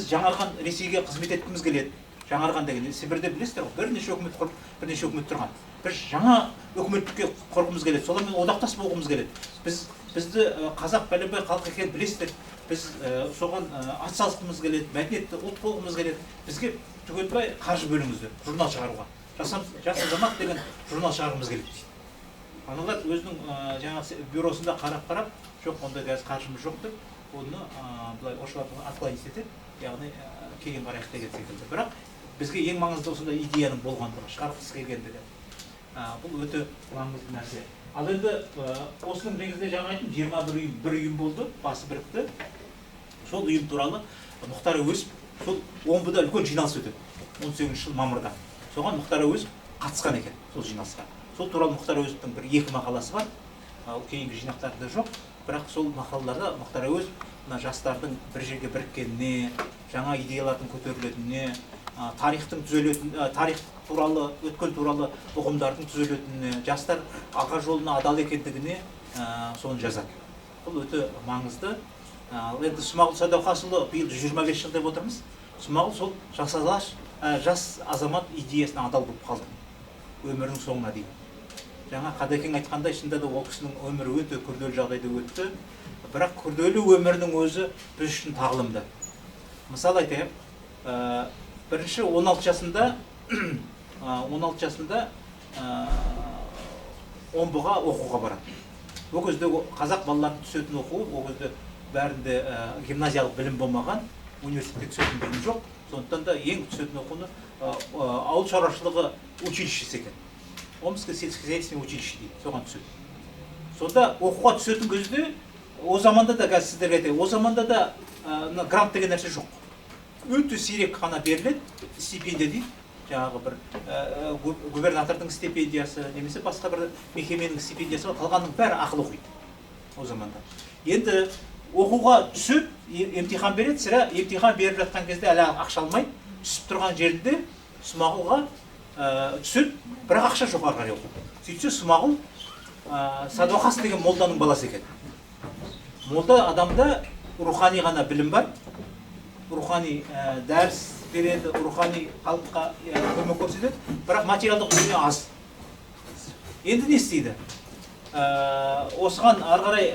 Speaker 2: жаңарған Ресейге қызмет еткіміз келеді. Жаңарған деген Сібірде білесіздер ғой, бірнеше үкімет құрып, бірнеше үкімет тұрған. Біз жаңа үкіметке құрғымыз келеді, солармен одақтас болғымыз келеді. Бізді қазақ бәленбай халық екенін білесіздер. Біз соған атсалысқымыз келеді, мәдениетті ұлт болғымыз келеді. Бізге түгелбай қаржы бөліңіздер, журнал шығаруға. «Жас азамат» деген журнал шығарғымыз келеді дейді. Аналар өзінің жаңағы бюросында қарап-қарап, жоқ, ондай қазір қаржымыз жоқ деп, оны былай орысшалап отклонить етеді, яғни кейін қарайық деген секілді. Бірақ бізге ең маңызды осындай идеяның болғандығы, шығарғысы келгендігі. Бұл өте маңызды нәрсе. Ал енді осының негізінде жаңа айттым, 21 ұйым, бір ұйым болды, басы бірікті. Сол ұйым туралы Мұхтар Әуезов сол Омбыда үлкен жиналыс өтеді, 18 жыл мамырда. Соған Мұхтар Әуезов қатысқан екен, сол жиналысқа. Сол туралы Мұхтар Әуезовтің бір-екі мақаласы бар, ол кейінгі жинақтарда жоқ, бірақ сол мақалаларда Мұхтар Әуезов мына жастардың бір жерге біріккеніне, жаңа идеялардың көтерілетініне, тарихтың түзелетін, тарих туралы, өткен туралы ұғымдардың түзелетініне, жастар аға жолына адал екендігіне соны жазады. Бұл өте маңызды. Енді Смағұл Сәдуақасұлы биыл 125 жыл деп отырмыз. Смағұл сол жас азамат идеясына адал болып қалды өмірінің соңына дейін. Жаңа Қадекең айтқандай, шынында да ол кісінің өмірі өте күрделі жағдайда өтті. Бірақ күрделі өмірінің өзі біз үшін тағылымды. Мысал айтайық, бірінші 16 жасында, 16 жасында Омбыға оқуға барады. Ол кезде қазақ балаларының түсетін оқуы, ол кезде бәрінде гимназиялық білім болмаған, университетке түсетін білім жоқ. Сондықтан да ең түсетін оқуны ауыл шаруашылығы училищесі екен. Омское сельскохозяйственное училище дейді, соған түседі. Сонда оқуға түсетін кезде, о заманда да, қазір сіздерге айтайын, о заманда да мына грант деген нәрсе жоқ. Өте сирек қана беріледі, стипендия дейді. Жаңағы бір губернатордың стипендиясы немесе басқа бір мекеменің стипендиясы бар, қалғанның бәрі ақылы оқиды о заманда. Енді оқуға түсіп, емтихан береді, сірә емтихан беріп жатқан кезде әлі ақша алмайды, түсіп тұрған жерінде Смағұлға түсіп, бірақ ақша жоқ ары қарай оқу. Сөйтсе Смағұл Садуақас деген молданың баласы екен. Молда адамда рухани ғана білім бар, рухани дәріс береді, рухани халыққа көмек көрсетеді, бірақ материалдық дүние аз. Енді не істейді? Осыған ары қарай,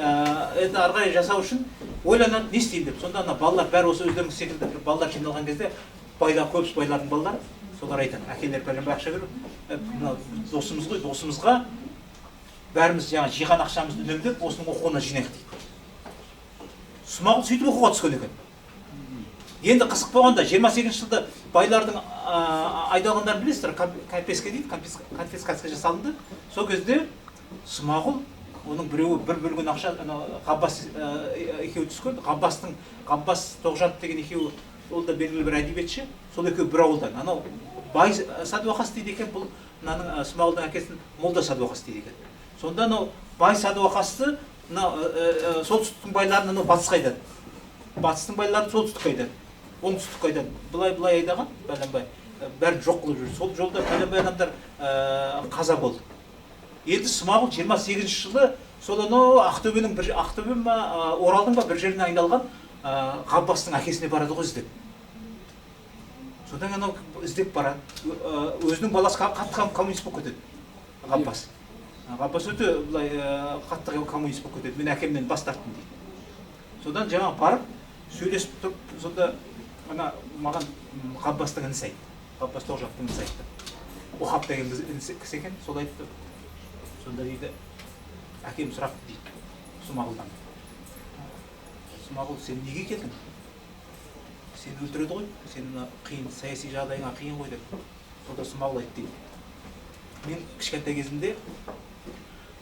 Speaker 2: енді ары қарай жасау үшін ойланады, не істеймін деп. Сонда ана балалар бәрі осы өздеріңіз секілді бір балалар жиналған кезде, байлар, көбісі байлардың балалары, солар айтады, әкелер пәленбай ақша беріп, мынау досымыз ғой, досымызға бәріміз жаңа жиған ақшамызды үнемдеп, осының оқуына жинайық дейді. Смағұл сөйтіп оқуға түскен екен. Енді қызық болғанда, 28 жылда байлардың айдалғандарын білесіздер, конфиске дейді, конфискация жасалынды. Сол кезде Смағұл, оның біреуі бір бөлген ақша, анау Ғаббас, екеуі түскен, Ғаббас Тоғжанов деген екеуі, ол да белгілі бір әдебиетші, сол екеуі бір ауылдан. Анау бай Садуақас дейді екен, бұл мынаның, Смағұлдың әкесін молда Садуақас дейді екен. Сонда анау бай Садуақасты мына, солтүстіктің байларын анау батысқа айдады. Батыстың байларын солтүстікке айдады. Оңтүстікке айдады. Былай-былай айдаған, бәленбай, бәрін жоқ қылып жүрді. Сол жолда бәленбай адамдар қаза болды. Енді Смағұл 28 жылы сол анау Ақтөбенің бір, Ақтөбе ма, Оралдың ба бір жеріне айналған, Ғаббастың әкесіне барады ғой іздеп. Содан анау іздеп барады. Өзінің баласы қатты коммунист болып кетеді. Ғаббас. Ғаббас өте былай, қатты коммунист болып кетеді. Мен әкемнен бас тарттым дейді. Содан жаңа барып сөйлесіп тұрып, сонда ана маған, Ғаббастың інісі айтты. Ғаббас Тоғжановтың інісі айтты. Ухаб деген інісі кісі екен, сол айтты. Сонда дейді, әкем сұрапты дейді Смағұлдан. Смағұл, сен неге келдің? Сені өлтіреді ғой, сен мына қиын саяси жағдайыңа қиын ғой деп. Сонда Смағұл айтты дейді. Мен кішкентай кезімде,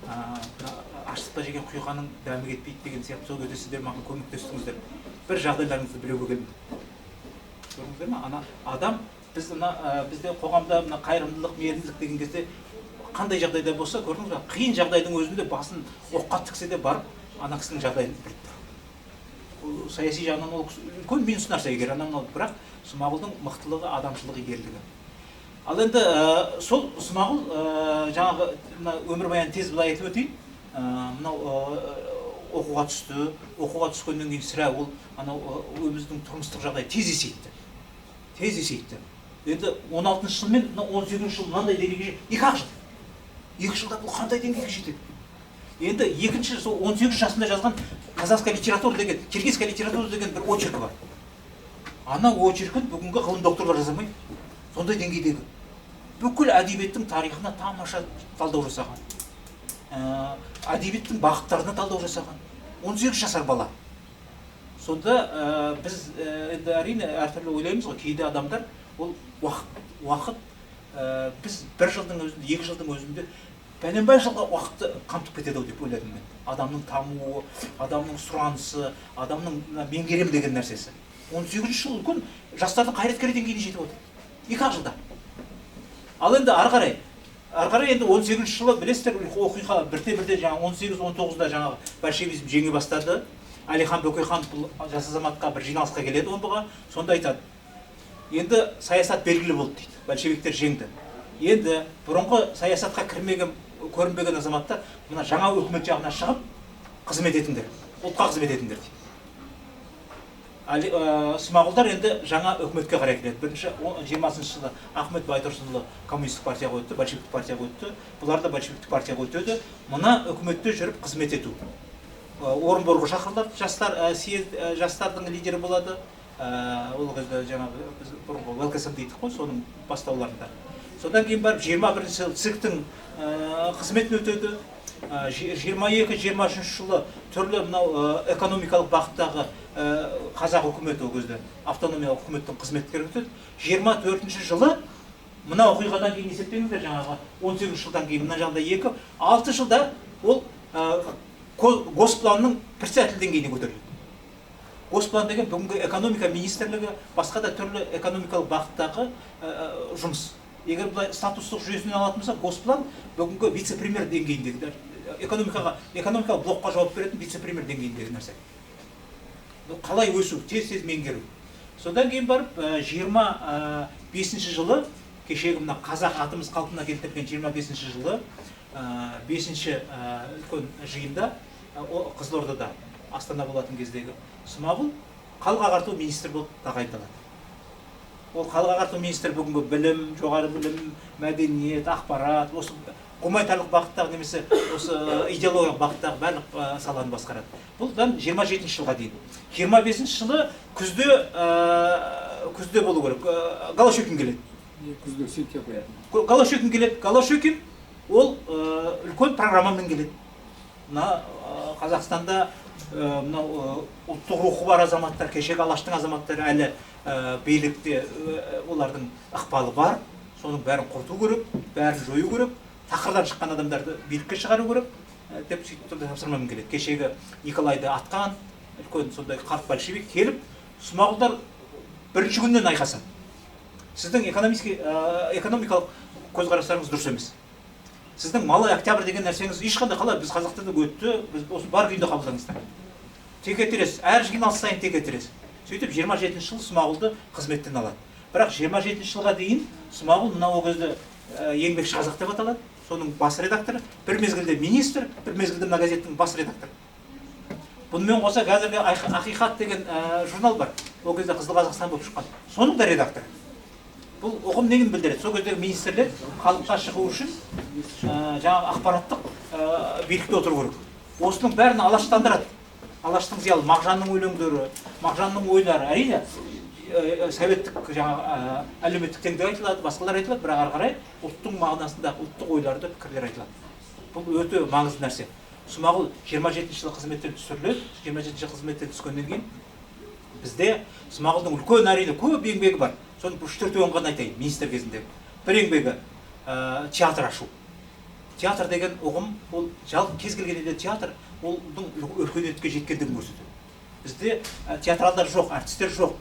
Speaker 2: мына аштықта жеген құйқаның дәмі кетпейді деген сияқты, сол кезде сіздер маған көмектестіңіздер. Бір жағдайларыңызды білуге келдім. Көрдіңіздер ме? Ана адам, біз мына, бізде қоғамда мына қайырымдылық, мейірімділік деген кезде қандай жағдайда болса, көрдіңіз бе, қиын жағдайдың өзінде басын оққа тіксе де барып, ана кісінің жағдайын біліп тұр. Ол саяси жағынан ол кісі үлкен минус нәрсе егер анау мынау, бірақ Смағұлдың мықтылығы, адамшылығы, ерлігі. Ал енді, сол Смағұл, жаңағы мына өмірбаянын тез былай айтып өтейін. Мынау, оқуға түсті. Оқуға түскеннен кейін сірә ол анау, өзіміздің тұрмыстық жағдай тез есейтті. Тез есейтті. Енді 16 жыл мен мына 18 жыл мынандай деңгейге екі ақ жыл. 2 жылда бұл қандай деңгейге жетеді? Енді екінші сол 18 жасында жазған Казахская литература деген, киргизская литература деген бір очеркі бар. Ана очеркін бүгінгі ғылым докторлар жаза алмайды. Сондай деңгейдегі. Бүкіл әдебиеттің тарихына тамаша талдау жасаған. Әдебиеттің бағыттарына талдау жасаған. 18 жасар бала. Сонда, біз, енді әрине әртүрлі ойлаймыз ғой, кейде адамдар ол уақыт, біз бір жылдың өзінде, 2 жылдың өзінде бәленбай жылға уақытты қамтып кетеді ау деп ойладым мен. Адамның дамуы, адамның сұранысы, адамның мына меңгерем деген нәрсесі. 18 жыл үлкен жастардың қайраткері деңгейіне жетіп отыр. 2 ақ жылда. Ал енді ары қарай, ары қарай енді 18 жылы білесіздер, оқиға бірте-бірте жаңа 18-19-да жаңағы большевизм жеңе бастады. Әлихан Бөкейханов бұл жас азаматқа бір жиналысқа келеді Омбыға, сонда айтады. Енді саясат белгілі болды дейді. Большевиктер жеңді. Енді бұрынғы саясатқа кірмеген, көрінбеген азаматтар мына жаңа өкімет жағына шығып қызмет етіңдер, ұлтқа қызмет етіңдер дейді. Смағұлдар енді жаңа өкіметке қарай келеді. Бірінші 20 жылы Ахмет Байтұрсынұлы коммунистік партияға өтті, большевиктік партияға өтті. Бұлар да большевиктік партияға өтеді. Мына өкіметте жүріп қызмет ету. Орынборға шақырылады, жастар, съезд, жастардың лидері болады. Ол кезде жаңағы біз бұрынғы ВЛКСМ дейдік қой, соның бастауларында. Содан кейін барып 21 жылы ЦИК-тің, қызметін өтеді. 22, 23 жылы түрлі мынау, экономикалық бағыттағы, қазақ үкіметі ол кезде автономиялық үкіметтің қызметкері өтеді. 24 жылы мына оқиғадан кейін есептеңіздер, жаңағы 18 жылдан кейін мына жағында 2, 6 жылда ол, Госпланның председатель деңгейіне көтеріледі. Госплан деген бүгінгі экономика министрлігі, басқа да түрлі экономикалық бағыттағы, жұмыс. Егер былай статустық жүйесінен алатын болсақ, Госплан бүгінгі вице-премьер деңгейіндегі, экономикалық блокқа жауап беретін вице-премьер деңгейіндегі нәрсе. Бұл қалай өсу, тез-тез меңгеру. Содан кейін барып 25 жылы, кешегі мына қазақ атымыз қалпына келтірген 25 жылы, 5-ші үлкен жиында, Қызылордада, Астана болатын кездегі Смағұл халық ағарту министрі болып тағайындалады. Ол халық ағарту министрі бүгінгі білім, жоғары білім, мәдениет, ақпарат, осы гуманитарлық бағыттағы немесе осы идеологиялық бағыттағы барлық саланы басқарады. Бұлдан 27 жылға дейін. 25 жылы күзде болу керек. Голощекин келеді.
Speaker 3: Күзде, сентябрь.
Speaker 2: Голощекин келеді. Голощекин ол үлкен программамен келеді. Мына Қазақстанда мынау ұлттық рухы бар азаматтар, кешегі Алаштың азаматтары әлі билікте, олардың ықпалы бар. Соның бәрін құрту керек, бәрін жою керек, тақырдан шыққан адамдарды билікке шығару керек деп сөйтіп сондай тапсырмамен келеді. Кешегі Николайды атқан үлкен сондай қарт большевик келіп, Смағұлдар бірінші күннен айқасады. Сіздің экономикалық көзқарастарыңыз дұрыс емес. Сіздің Малый Октябрь деген нәрсеңіз ешқандай қалай, біз қазақтарда өтті, біз осы бар күйінде қабылдаңыздар. Теке тірес, әр жиналыс сайын теке тірес. Сөйтіп 27 жылы Смағұлды қызметтен алады. Бірақ 27 жылға дейін Смағұл мынау ол кезде Еңбекші қазақ деп аталады, соның бас редакторы, бір мезгілде министр, бір мезгілде мына газеттің бас редакторы. Бұнымен қоса қазіргі Ақиқат деген журнал бар, ол кезде Қызыл Қазақстан болып шыққан, соның да редакторы. Бұл ұғым нені білдіреді? Сол кездегі министрлер халыққа шығу үшін жаңағы ақпараттық билікте отыру керек. Осының бәрін алаштандырады. Алаштың зиялы, Мағжанның өлеңдері, Мағжанның ойлары, әрине, советтік жаңағы әлеуметтік теңдік айтылады, басқалар айтылады, бірақ ары қарай ұлттың мағынасында ұлттық ойларды, пікірлер айтылады. Бұл өте маңызды нәрсе. Смағұл 27 жылы қызметтен түсіріледі. 27 жылы қызметтен түскеннен кейін бізде Смағұлдың үлкен әрине көп еңбегі бар. Соның бір үш-төртеуін ғана айтайын, министр кезінде. Бір еңбегі театр ашу. Театр деген ұғым, ол жалпы кез келген елде театр олдың өркениетке жеткендігін көрсетеді. Бізде театралдар жоқ, артистер жоқ.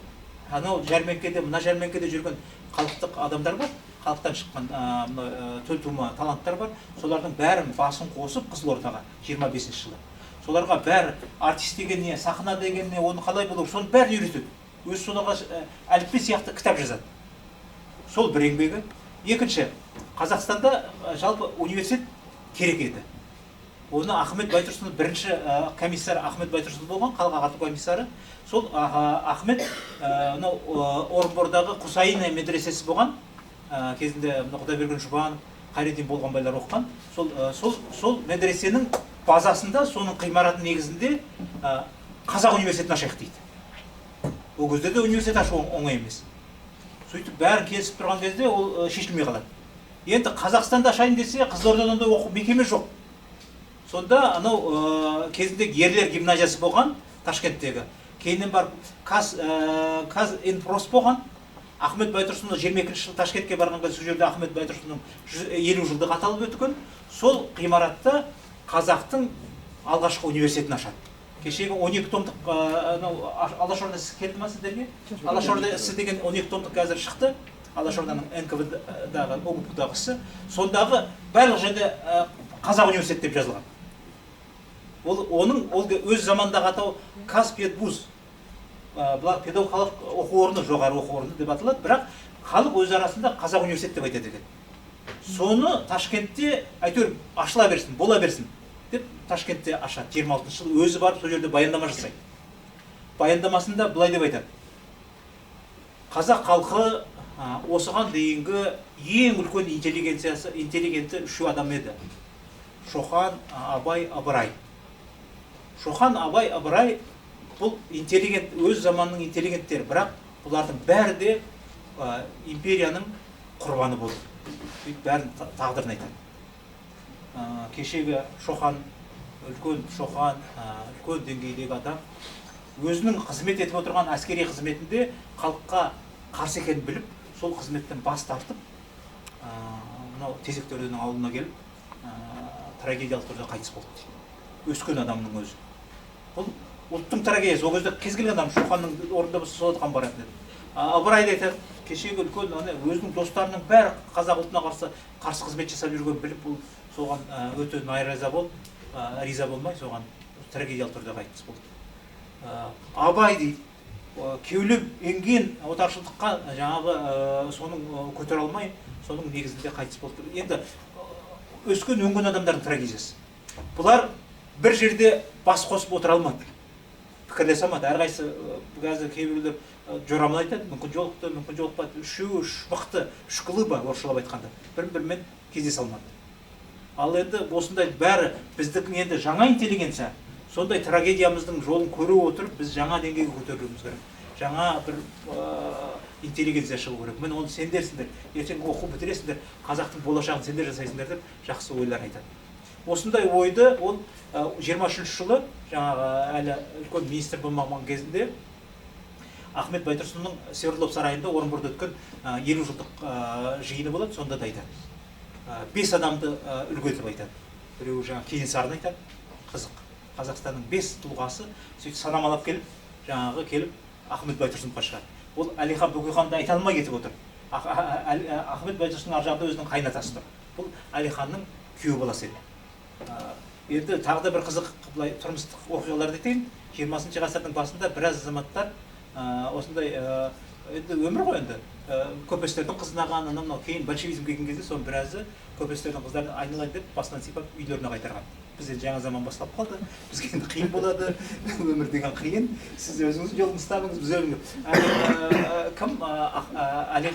Speaker 2: Анау жәрмеңкеде, мына жәрмеңкеде жүрген халықтық адамдар бар, халықтан шыққан мына төл тума таланттар бар. Солардың бәрін басын қосып Қызылордаға 25 жылы. Соларға бәрі артист деген не, сахна деген не, оны қалай болу, соның бәрін үйретеді. Өзі соларға әліппе сияқты кітап жазады. Сол бір еңбегі. Екінші, Қазақстанда жалпы университет керек еді. Оны Ахмет Байтұрсынов, бірінші комиссар Ахмет Байтұрсынов болған, халық ағарту комиссары. Сол Ахмет мынау Орынбордағы Құсайына медресесі болған, кезінде мына Құдайберген Жұбанов, Қайреддин Болғанбайлар оқыған. Сол медресенің базасында, соның ғимаратының негізінде Қазақ университетін ашайық дейді. Ол кезде де университет ашу оңай емес. Сөйтіп бәрін келісіп тұрған кезде ол шешілмей қалады. Енді Қазақстанда ашайын десе, Қызылордада ондай оқу мекеме жоқ. Сонда анау кезінде ерлер гимназиясы болған Ташкенттегі. Кейіннен барып Казинпрос болған. Ахмет Байтұрсынов 22 жылы Ташкентке барған кезде сол жерде Ахмет Байтұрсыновтың 50 жылдығы аталып өткен. Сол ғимаратта қазақтың алғашқы университетін ашады. Кешегі 12 томдық, анау, Алашорда ісі келді ма сіздерге? Алашорда ісі деген 12 томдық қазір шықты. Алашорданың Н К В Д-дағы, О Г П У-дағы ісі. Сондағы барлық жерде Қазақ университеті деп жазылған. Ол, оның, ол өз замандағы атау Казпедвуз. Бұлар педагогикалық оқу орны, жоғары оқу орны деп аталады, бірақ халық өз арасында Қазақ университеті деп айтады екен. Соны Ташкентте әйтеуір ашыла берсін, бола берсін деп Ташкентте ашады. 26 жылы өзі барып сол жерде баяндама жасайды. Баяндамасында былай деп айтады. Қазақ халқы, осыған дейінгі ең үлкен интеллигенциясы, интеллигенті үш адам еді. Шоқан, Абай, Ыбырай. Шоқан, Абай, Ыбырай бұл интеллигент, өз заманының интеллигенттері, бірақ бұлардың бәрі де империяның құрбаны болды. Сөйтіп бәрін тағдырын айтады. Кешегі Шоқан, үлкен Шоқан, үлкен деңгейдегі адам, өзінің қызмет етіп отырған әскери қызметінде халыққа қарсы екенін біліп, сол қызметтен бас тартып, мынау Тезек төренің ауылына келіп, трагедиялық түрде қайтыс болды дейді. Өскен адамның өзі. Бұл ұлттың трагедиясы. Ол кезде кез келген адам Шоқанның орнында болса сол адамға баратын еді. Ыбырайды айтады. Кешегі үлкен ана өзінің достарының бәрі қазақ ұлтына қарсы қызмет жасап жүргенін біліп, ол соған өте наразы болып, риза болмай, соған трагедиялы түрде қайтыс болды. Абай дейді, кеулеп енген отаршылдыққа жаңағы соның көтере алмай, соның негізінде қайтыс болды. Енді өскен өнген адамдардың трагедиясы. Бұлар бір жерде бас қосып отыра алмады, пікірлесе алмады. Әрқайсысы қазір кейбіреулер жорамал айтады, мүмкін жолықты, мүмкін жолықпады. Үшеуі үш мықты, үш глыба, орысшалап айтқанда, бір-бірімен кездесе алмады. Ал енді осындай бәрі біздің енді жаңа интеллигенция, сондай трагедиямыздың жолын көре отырып, біз жаңа деңгейге көтерілуіміз керек. Жаңа бір интеллигенция шығу керек. Міне, оны сендерсіңдер, ертең оқу бітіресіңдер, қазақтың болашағын сендер жасайсыңдар деп жақсы ойлар айтады. Осындай ойды ол 23 жылы, жаңағы әлі үлкен министр болмаған кезінде, Ахмет Байтұрсынның Свердлов сарайында Орынборда өткен 50 жылдық жиыны болады, сонда да айтады. 5 адамды үлгі етіп айтады. Біреуі жаңағы Кенесарыны айтады, қызық. Қазақстанның 5 тұлғасы сөйтіп санамалап келіп, жаңағы келіп Ахмет Байтұрсыновқа шығады. Ол Әлихан Бөкейханды айта алмай кетіп отыр. Ахмет Байтұрсыновтың ар жағында өзінің қайнатасы тұр. Бұл Әлиханның күйеу баласы еді. Енді тағы да бір қызық былай тұрмыстық оқиғаларды айтайын. 20 ғасырдың басында біраз азаматтар осындай, енді өмір ғой енді, көпестердің қызын алған, анау мынау, кейін большевизм келген кезде соның біразы көпестердің қыздарын айналайын деп басынан сипап үйлеріне қайтарған. Біз енді жаңа заман басталып қалды, бізге енді қиын болады, өмір деген қиын, сіз өзіңіздің жолыңызды табыңыз, біз өзіміз. Кім? Әли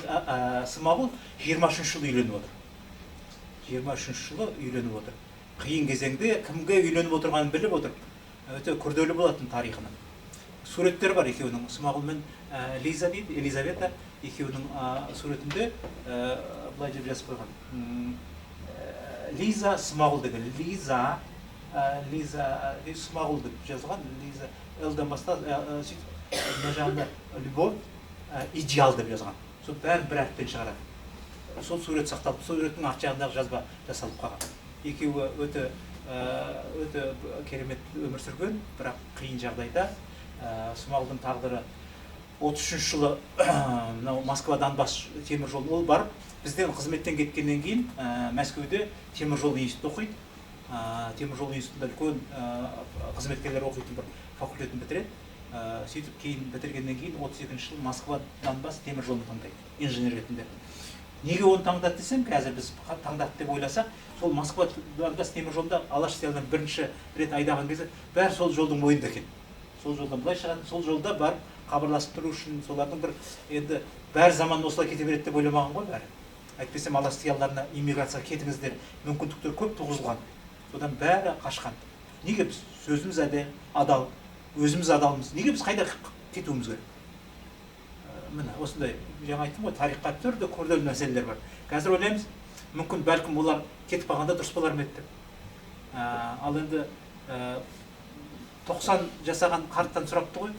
Speaker 2: Смағұл 23 жылы үйленіп отыр. 23 жылы үйленіп отыр. Қиын кезеңде кімге үйленіп отырғанын біліп отыр. Өте күрделі болатын тарихының. Суреттер бар екеуінің, Смағұл мен Лиза дейді, Елизавета, екеуінің суретінде былай деп жазып қойған. Лиза Смағұл деген, Лиза, Лиза Смағұл деп жазылған, Лиза Л-дан бастап, сөйтіп мына жағында любовь, идеал деп жазған. Сол бәрін бір әріптен шығарады. Сол сурет сақталып, сол суреттің арт жағындағы жазба жасалып қалған. Екеуі өте керемет өмір сүрген, бірақ қиын жағдайда. Смағұлдың тағдыры 33 жылы мынау Москва Донбасс темір жолы, ол барып бізден қызметтен кеткеннен кейін Мәскеуде темір жол институты оқиды. Темір жол институтында үлкен қызметкерлер оқитын бір факультетін бітіреді. Сөйтіп кейін бітіргеннен кейін 32 жылы Москва Донбасс темір жолын таңдайды инженер ретінде. Неге оны таңдады десем, қазір біз таңдады деп ойласақ, сол Москва Донбасс темір жолында Алаш зиялыларын бірінші рет айдаған кезде бәрі сол жолдың бойында екен. Сол жолдан былай шығады, сол жолда барып хабарласып тұру үшін солардың бір енді бәрі заман осылай кете береді деп ойламаған ғой бәрі. Әйтпесе Алаш зиялыларына иммиграцияға кетіңіздер, мүмкіндіктер көп туғызылған. Содан бәрі қашқан. Неге біз сөзіміз адал, өзіміз адалмыз, неге біз қайда кетуіміз керек? Міне осындай, жаңа айттым ғой, тарихқа түрлі күрделі мәселелер бар. Қазір ойлаймыз, мүмкін бәлкім олар кетіп қалғанда дұрыс болар ма еді деп. Ал енді 90 жасаған қарттан сұрапты ғой,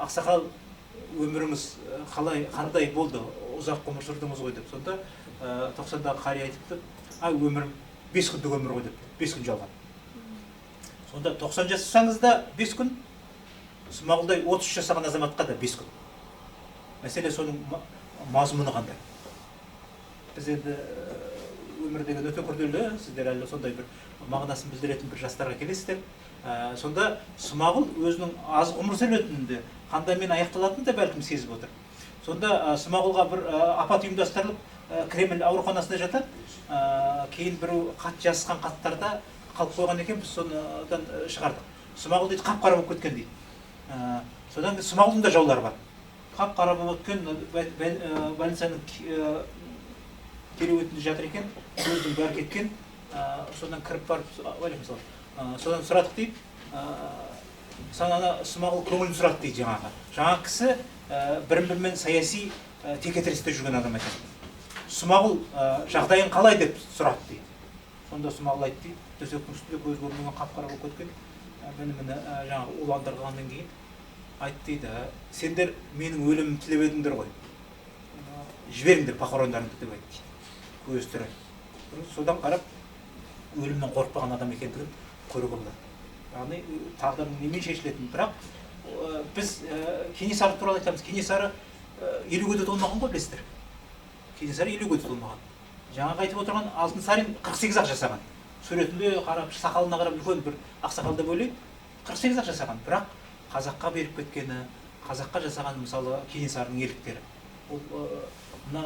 Speaker 2: ақсақал, өміріңіз қалай, қандай болды, ұзақ ғұмыр сүрдіңіз ғой деп. Сонда 90-дағы қария айтыпты, ай, өмірім 5 күндік өмір ғой деп, 5 күн жалған. Сонда 90 жасасаңыз да 5 күн, Смағұлдай 33 жасаған азаматқа да 5 күн. Мәселе соның мазмұны қандай. Біз енді өмір деген өте күрделі, сіздер әлі сондай бір мағынасын білдіретін бір жастарға келесіздер. Сонда Смағұл өзінің аз ғұмыр сүретінін де, қандаймен аяқталатынын да бәлкім сезіп отыр. Сонда Смағұлға бір апат ұйымдастырылып, Кремль ауруханасында жатады. Кейін біреу хат жазысқан хаттарда қалып қойған екен, біз содан шығардық. Смағұл дейді, қап-қара болып кеткен дейді. Содан кейін Смағұлдың да жаулары бар. Қап-қара болып өткен, больницаның кереуетінде жатыр екен, көздің бәрі кеткен. Содан кіріп барып, уағалейкум, содан сұрадық дейді. Ана Смағұл көңілін сұрады дейді жаңағы. Жаңағы кісі бірін-бірімен саяси текетіресте жүрген адам екен. Смағұл жағдайың қалай деп сұрады дейді. Сонда Смағұл айтты дейді, төсектің үстінде көз көрмеген қап-қара болып кеткен. Міне жаңағы уландырғаннан кейін айтты дейді, сендер менің өлімімді тілеп едіңдер ғой, жіберіңдер похорондарыңды деп айтты дейді. Көзі тірі. Содан қарап өлімнен қорықпаған адам екендігін көруге болады. Яғни тағдырдың немен шешілетінін. Бірақ біз Кенесары туралы айтамыз. Кенесары 50-ге де толмаған ғой, білесіздер. Кенесары 50-ге де толмаған. Жаңағы айтып отырған Алтынсарин 48-ақ жасаған. Суретінде қарап, сақалына қарап үлкен бір ақсақал деп ойлайды. 48-ақ жасаған. Бірақ қазаққа беріп кеткені, қазаққа жасаған, мысалы, Кенесарының ерліктері. Ол мына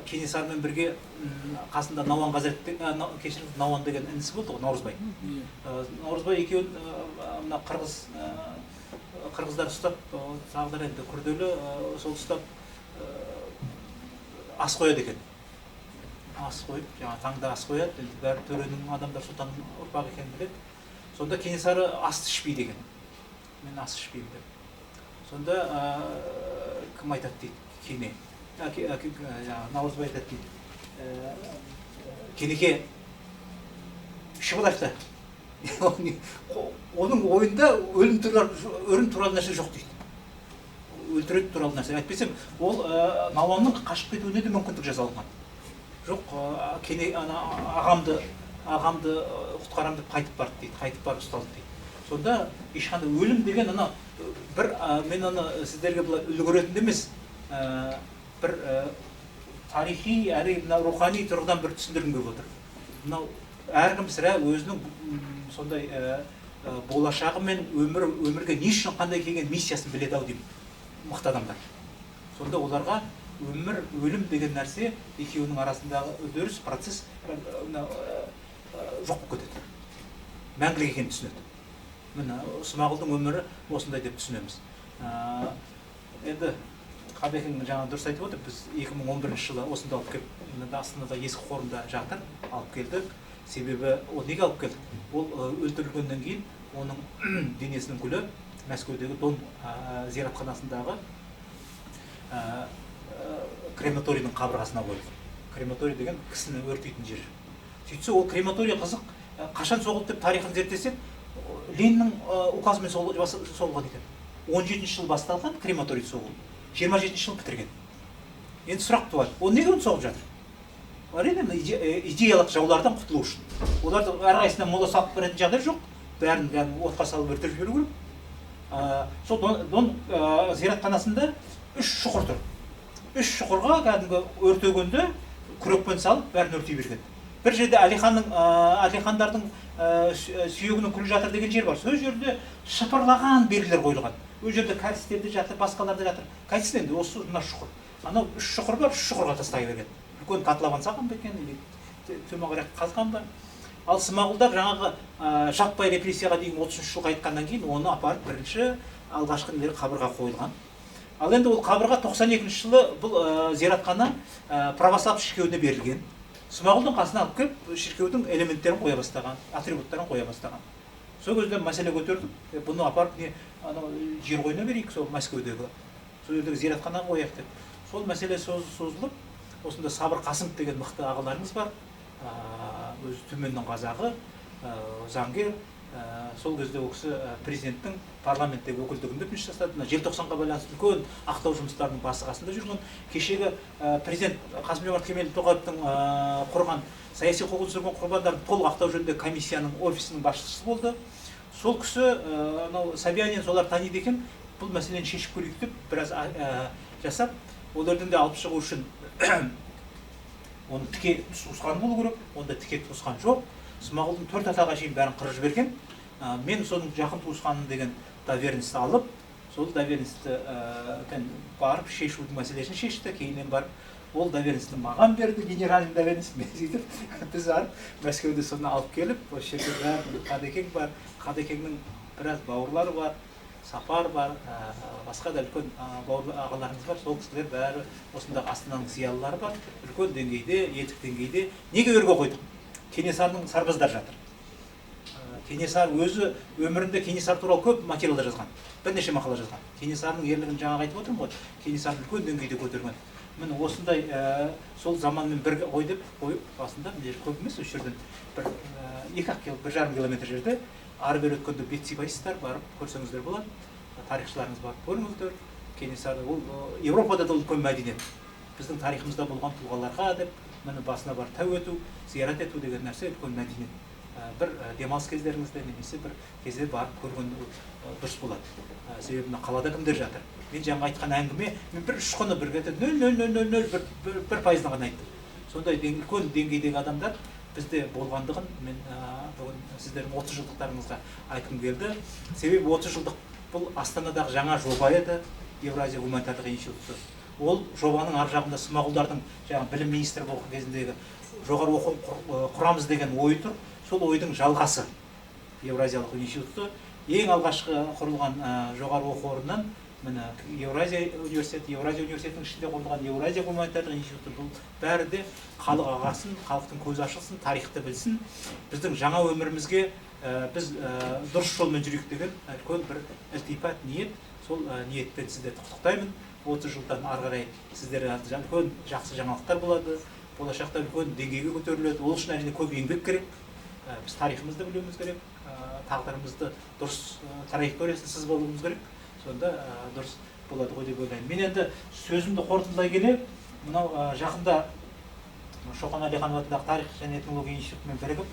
Speaker 2: Кенесарымен бірге қасында Науан Ғазрет, кешіріңіз, Науан деген інісі болды ғой, Наурызбай. Наурызбай екеуін мына қырғыздар ұстап, тағдыр енді күрделі, сол ұстап ас қояды екен. Ас қойып, жаңа таңда ас қояды, енді бәрі төренің адамдар, сұлтанның ұрпағы екенін біледі. Сонда Кенесары асты ішпейді екен. Мен ас ішпеймін деп. Сонда кім айтады дейді, Кене. Наурызбай айтады дейді. Кенеке ішіп алайық та. Оның ойында өлім туралы нәрсе жоқ дейді. Өлтіреді туралы нәрсе. Әйтпесем, ол Науанның қашып кетуіне де мүмкіндік жасалған. Жоқ, Кене ана ағамды құтқарам деп қайтып барды дейді, қайтып барып ұсталды дейді. Сонда ешқандай өлім деген ана бір, мен аны сіздерге былай үлгі ретінде емес, бір тарихи әрі мына рухани тұрғыдан бір түсіндіргім келіп отыр. Мынау әркім сірә өзінің сондай болашағы мен өмірге не үшін қандай келген миссиясын біледі ау деймін мықты адамдар. Сонда оларға өмір, өлім деген нәрсе екеуінің арасындағы үдеріс, процесс жоқ болып кетеді. Мәңгілік екенін түсінеді. Міне Смағұлдың өмірі осындай деп түсінеміз. Енді Қабекең жаңа дұрыс айтып отыр, біз 2011 жылы осында алып келіп, мына Астанада ескі қорымда жатыр, алып келдік. Себебі ол неге алып келдік? Ол өлтірілгеннен кейін оның денесінің күлі Мәскеудегі Дон зиратханасындағы крематорийдің қабырғасына қойылды. Крематорий деген кісіні өртейтін жер. Сөйтсе, ол крематорий қызық, қашан соғылды деп тарихын зерттесек, Лениннің указымен соғылған екен. 17 жыл басталған крематорий соғылу, 27 жыл бітірген. Енді сұрақ туады, ол неге оны соғып жатыр? Әрине, идеялық жаулардан құтылу үшін. Оларды әрқайсысына мола салып беретін жағдай жоқ, бәрін отқа салып өртеп жіберу керек. Сол Дон зиратханасында 3 шұқыр тұр. 3 шұқырға кәдімгі өртегенде күрекпен салып бәрін өртей берген. Бір жерде Әлихандардың сүйегінің күлі жатыр деген жер бар. Сол жерде шыпырлаған белгілер қойылған. Ол жерде кәрістер де жатыр, басқалар да жатыр. Қайсысы енді осы мына шұқыр. Анау 3 шұқыр бар, 3 шұқырға тастай берген. Үлкен котлован салған ба екен, или төмен қарай қазған ба? Ал Смағұлдар жаңағы жаппай репрессияға дейін 33 жыл қайтқаннан кейін оны апарып бірінші алғашқы нелер қабырға қойылған. Ал енді ол қабырға 92 жылы бұл зиратхана православ шіркеуіне берілген. Смағұлдың қасына алып келіп шіркеудің элементтерін қоя бастаған, атрибуттарын қоя бастаған. Сол кезде мәселе көтердік, бұны апарып не анау жер қойнына берейік, сол Мәскеудегі, сол жердегі зиратханаға қояйық деп. Сол мәселе созылып, осында Сабыр Қасымов деген мықты ағаларымыз бар, өзі Түменнің қазағы, заңгер. Сол кезде ол кісі президенттің парламенттегі өкілдігінде жұмыс жасады. Мына желтоқсанға байланысты үлкен ақтау жұмыстарының басы қасында жүрген. Кешегі президент Қасым-Жомарт Кемелұлы Тоқаевтың құрған саяси қуғын сүргін құрбандарын толық ақтау жөніндегі комиссияның офисінің басшысы болды. Сол кісі анау Собянин солар таниды екен, бұл мәселені шешіп көрейік деп біраз жасап, олардан да алып шығу үшін оның тіке туысқаны болу керек, онда тіке туысқан жоқ. Смағұлдың 4 атаға шейін бәрін қырып жіберген. Мен соның жақын туысқаным деген доверенностьті алып, сол доверенностьті барып шешудің мәселесін шешті. Кейіннен барып ол доверенностьті маған берді, генеральный доверенность. Мен сөйтіп біз барып Мәскеуде соны алып келіп, осы жерде бәрі Қадекең бар, Қадекеңнің біраз бауырлары бар, Сапар бар, басқа да үлкен бауырлар ағаларымыз бар. Сол кісілер бәрі осындағы Астананың зиялылары бар, үлкен деңгейде, елдік деңгейде. Неге өрге қойдық? Кенесарының сарбаздар жатыр. Кенесары өзі өмірінде Кенесары туралы көп материалдар жазған, бірнеше мақала жазған. Кенесарының ерлігін жаңа айтып отырмын ғой, Кенесары үлкен деңгейде көтерген. Міне осындай сол заманмен бірге қой деп қойып, басында мына жер көп емес, осы жерден бір 1,5 километр жерде ары бері өткенде бет сипайсыздар, барып көрсеңіздер болады. Тарихшыларыңыз барып көріңіздер. Кенесары ол Еуропада да үлкен мәдениет. Біздің тарихымызда болған тұлғаларға деп міне басына барып тәу ету, зиярат ету деген нәрсе үлкен мәдениет. Бір демалыс кездеріңізде немесе бір кезде барып көрген дұрыс болады. Себебі мына қалада кімдер жатыр? Мен жаңа айтқан әңгіме, мен бір ұшқыны бір 0,0001% ғана айттым. Сондай үлкен деңгейдегі адамдар бізде болғандығын мен бүгін сіздердің 30 жылдықтарыңызға айтқым келді. Себебі 30 жылдық бұл Астанадағы жаңа жоба еді, Евразия гуманитарлық институты. Ол жобаның ар жағында Смағұлдардың жаңа білім министрі болған кезіндегі жоғары оқу құрамыз деген ой тұр. Сол ойдың жалғасы Евразиялық институты. Ең алғашқы құрылған жоғары оқу орнынан міне Евразия университеті, Евразия университетінің ішінде құрылған Евразия гуманитарлық институты, бұл бәрі де халық ағарсын, халықтың көзі ашылсын, тарихты білсін, біздің жаңа өмірімізге біз дұрыс жолмен жүрейік деген үлкен бір ілтипат, ниет. Сол ниетпен сіздерді құттықтаймын. 30 жылдан ары қарай сіздер үлкен жақсы жаңалықтар болады, болашақта үлкен деңгейге көтеріледі. Ол үшін әрине көп еңбек керек. Біз тарихымызды білуіміз керек, тағдырымызды дұрыс траекториясын сызып алуымыз керек. Сонда дұрыс болады ғой деп ойлаймын. Мен енді сөзімді қорытындылай келе, мынау жақында Шоқан Уәлиханов атындағы тарих және этнология институтымен бірігіп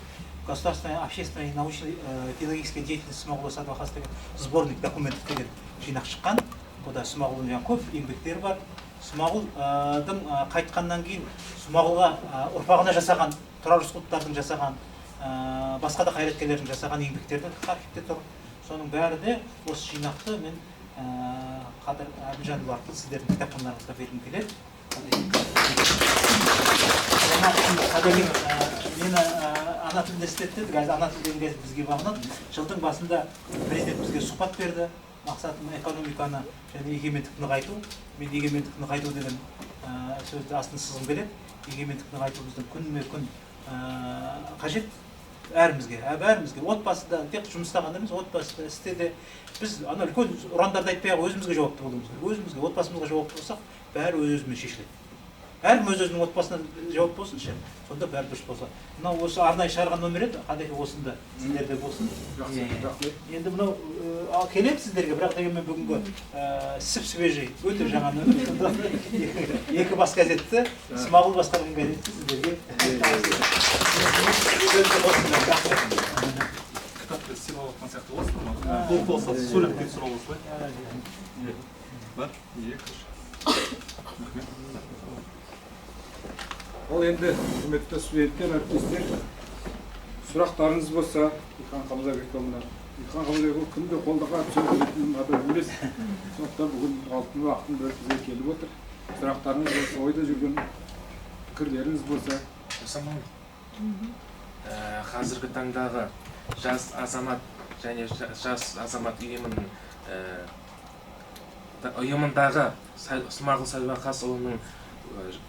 Speaker 2: «Государственная, общественная и научная педагогическая деятельность Смағұла Сәдуақасова» деген сборник документов деген жинақ шыққан. Бұда Смағұлдың жаңа көп еңбектері бар. Смағұлдың қайтқаннан кейін Смағұлға ұрпағына жасаған, Тұрар Рысқұловтардың жасаған, басқа да қайраткерлердің жасаған еңбектері архивте тұр. Соның бәрі де осы жинақты мен Қадыр Әбілжанұлы арқылы сіздердің кітапханаларыңызға бергім келеді. Мені ана тілінде істетті, қазір ана тіл деген газет бізге бағынады. Жылдың басында президент бізге сұхбат берді. Мақсатым экономиканы және егемендікті нығайту. Мен егемендікті нығайту деген сөзді астын сызғым келеді. Егемендікті нығайту біздің күнме күн қажет әрімізге, бәрімізге, отбасыда, тек жұмыста ғана емес, отбасыда, істе де. Біз ана үлкен ұрандарды айтпай ақ өзімізге жауапты болуымыз керек. Өзімізге, отбасымызға жауапты болсақ, бәрі өз өзімен шешіледі. Әркім өз өзінің отбасына жауап болсыншы, сонда бәрі дұрыс болса. Мынау осы арнайы шығарған номер еді, қандай осында сіздерде болсын.
Speaker 1: Жақсы,
Speaker 2: Енді мынау келеді сіздерге, бірақ дегенмен бүгінгі сіп-свежий, өте жаңа номер. Екі бас газетті, Смағұл басқарған газетті сіздерге.
Speaker 4: Кітапты сыйлап жатқан сияқты боласыздар ма? Толық болса, суретке түсіріп аласыз ба? Бір, екі, үш. Рахмет.
Speaker 1: Ал енді, құрметті студенттер, әріптестер, сұрақтарыңыз болса, Дихан Қабылбекұлына. Дихан Қабылбекұлы күнде қолдаға түсетін адам емес. Сондықтан бүгін алтын уақытын бөліп бізге келіп отыр. Сұрақтарыңыз болса, ойда жүрген пікірлеріңіз болса.
Speaker 5: Қазіргі таңдағы жас азамат және жас азамат ұйымындағы Смағұл Сәдуақасұлының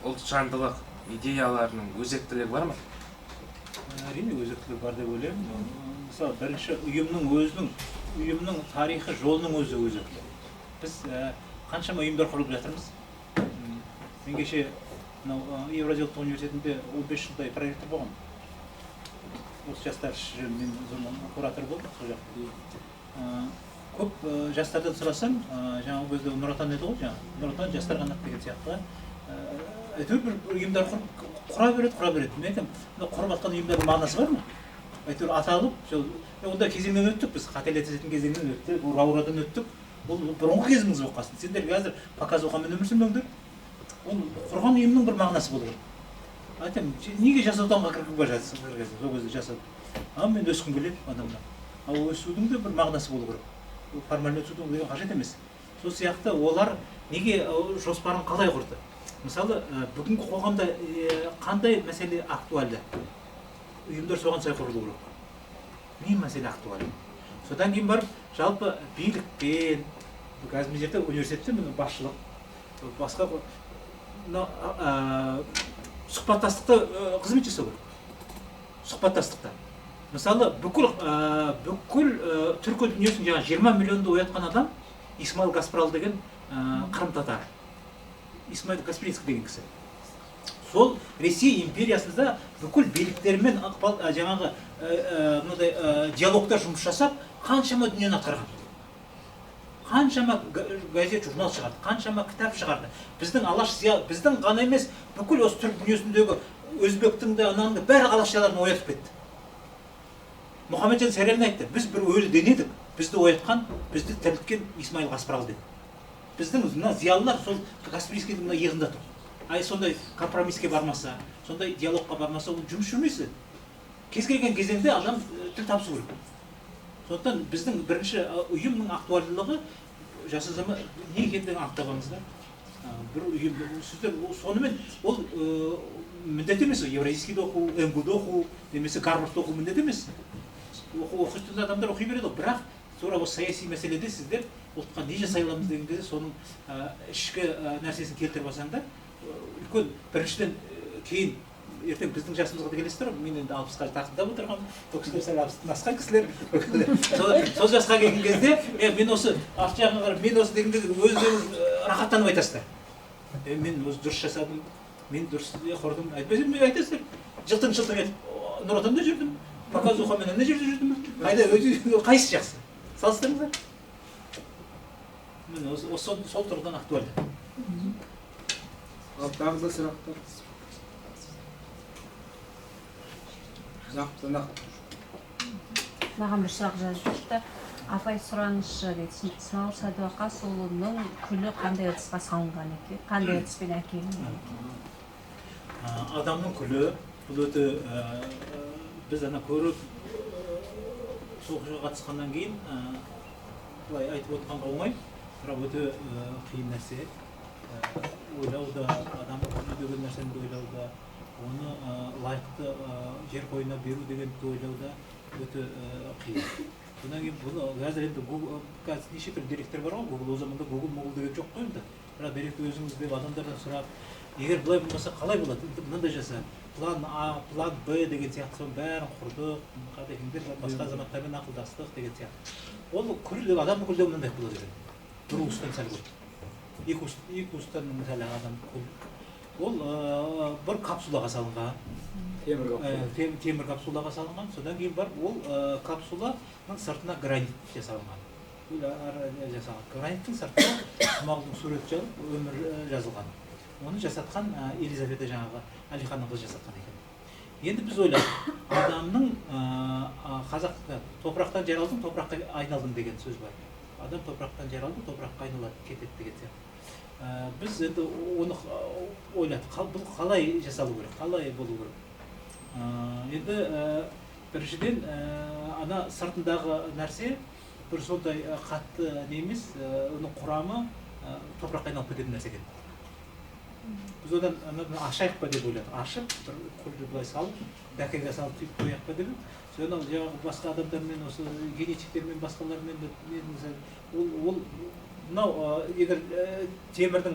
Speaker 5: ұлтжандылық идеяларының өзектілігі бар ма?
Speaker 2: Әрине өзектілігі бар деп ойлаймын. Мысалы, бірінші ұйымның өзінің, ұйымның тарихы жолының өзі өзекті. Біз қаншама ұйымдар құрып жатырмыз. Мен кеше мынау Евразия ұлттық университетінде 15 жылдай проректор болғанмын. Осы жастар үшін мен куратор болдым сол жақта. Көп жастардан сұрасам, жаңа ол кезде Нұр Отан еді ғой, жаңа Нұр Отан жастар қанаты деген сияқты. Әйтеуір бір ұйымдар құра береді, құра береді. Мен айтамын, мына құрып жатқан ұйымдардың мағынасы бар ма? Әйтеуір аталып, ондай кезеңнен өттік біз, қателесетін кезеңнен өттік, ура-урадан өттік. Ол бұрынғы кезіміз болып қалсын. Сендер қазір показухамен өмір сүрмеңдер. Ол құрған ұйымның бір мағынасы болу керек. Айтамын, неге Жас Отанға кіргім бар жатсың, сол кезде Жас Отан. А мен өскім келеді адамдар. Ал өсудің де бір мағынасы болу керек. Ол формальды өсудің деген қажет емес. Сол сияқты олар неге жоспарын қалай құрды? Мысалы, бүгінгі қоғамда қандай мәселе актуальды? Ұйымдар соған сай құрылу керек. Не мәселе актуальды? Содан кейін барып, жалпы билікпен, қазір мына жерде университетте міне басшылық, басқа мына сұхбаттастықта қызмет жасау керек. Сұхбаттастықта. Мысалы, бүкіл түркі дүниесінің жаңа 20 миллионды оятқан адам Исмаил Гаспрал деген қырым татары. Исмаил Гаспринский деген кісі. Сол Ресей империясында бүкіл биліктермен ықпал, жаңағы мынадай диалогтар жұмыс жасап, қаншама дүниені атқарған. Қаншама газет, журнал шығарды, қаншама кітап шығарды. Біздің алаш зия, біздің ғана емес, бүкіл осы түрік дүниесіндегі өзбектің де, ананың да бәрі алаш зияларын оятып кетті. Мұхамеджан Сәрелін айтты, біз бір өлі дене едік, бізді оятқан, бізді тірілткен Исмаил Гаспаралы деді. Біздің мына зиялылар сол Каспийскийдің мына иығында тұр. Ай, сондай компромисске бармаса, сондай диалогқа бармаса, ол жұмыс жүрмейсі. Кез келген кезеңде адам тіл табысу керек. Сондықтан біздің бірінші ұйымның актуалдылығы жас азамат не екендігін анықтап алыңыздар. Бір ұйым, сіздер сонымен ол міндет емес, Евразийскийді оқу, МГУ-ды оқу, немесе Гарвардты оқу міндет емес. Оқитын адамдар оқи береді ғой, бірақ тура осы саяси мәселеде сіздер ұлтқа не жасай аламыз деген кезде соның ішкі нәрсесін келтіріп алсаңдар, үлкен біріншіден кейін ертең біздің жасымызға да келесіздер ғой, мен енді 60-қа тақымдап отырғанмын, бұл кісілер сәл 60-тан асқан кісілер. Сол жасқа келген кезде мен осы арт жағына қарап, мен осы деген кезде өздеріңіз рахаттанып айтасыздар. Мен осы дұрыс жасадым, мен дұрыс құрдым, әйтпесе мен айтасыздар, жылтың-жылтың етіп Нұр Отанда жүрдім, показухамен ана жерде жүрдім, қайда қайсысы жақсы? Салыстырыңыздар. Міне осы сол тұрғыдан актуальды.
Speaker 1: Ал тағы да сұрақтар? Нақты, нақты.
Speaker 6: Маған бір сұрақ жазып шықты. Апай сұраңызшы дейді, Смағұл Сәдуақасұлының күлі қандай ыдысқа салынған екен? Қандай ыдыспен әкелінген екен?
Speaker 2: Адамның күлі, бұл өте біз ана көріп соғысқа қатысқаннан кейін былай айтып отырғанға оңай, бірақ өте қиын нәрсе. Ойлау да, адамның күлі деген нәрсені ойлау да, оны лайықты жер қойнына беру дегенді ойлау да өте қиын. Одан кейін бұны қазір енді қазір неше түрлі деректер бар ғой, Google, о заманда Google Mogul деген жоқ қой енді. Бірақ деректі өзіңіз деп адамдардан сұрап, егер былай болмаса қалай болады, мынандай жаса, план А, план Б деген сияқты соның бәрін құрдық, қадекеңдер басқа азаматтармен ақылдастық деген сияқты. Ол күл, адамның күлі мынандай болады екен. Бір уыстан сәл көп. Екі уыстан сәл адам күл. Ол бір капсулаға салынған. Темір капсулаға салынған. Содан кейін барып ол капсуланың сыртына гранит жасалынған. Граниттің сыртына Смағұлдың суреті жазылып, өмір жазылған. Оны жасатқан Елизавета жаңағы Әлиханның қызы жасатқан екен. Енді біз ойладық, адамның қазақ топырақтан жаралдың, топыраққа айналдың деген сөз бар. Адам топырақтан жаралды, топыраққа айналады, кетеді деген сияқты. Біз енді оны ойладық, бұл қалай жасалу керек, қалай болу керек. Енді біріншіден ана сыртындағы нәрсе бір сондай қатты не емес, оның құрамы топыраққа айналып кететін нәрсе екен. Біз одан ашайық па деп ойладық, ашып бір күлді былай салып, дәкеге салып түйіп қояйық па деп. Содан жаңағы басқа адамдармен, осы генетиктермен, басқалармен ол мынау егер темірдің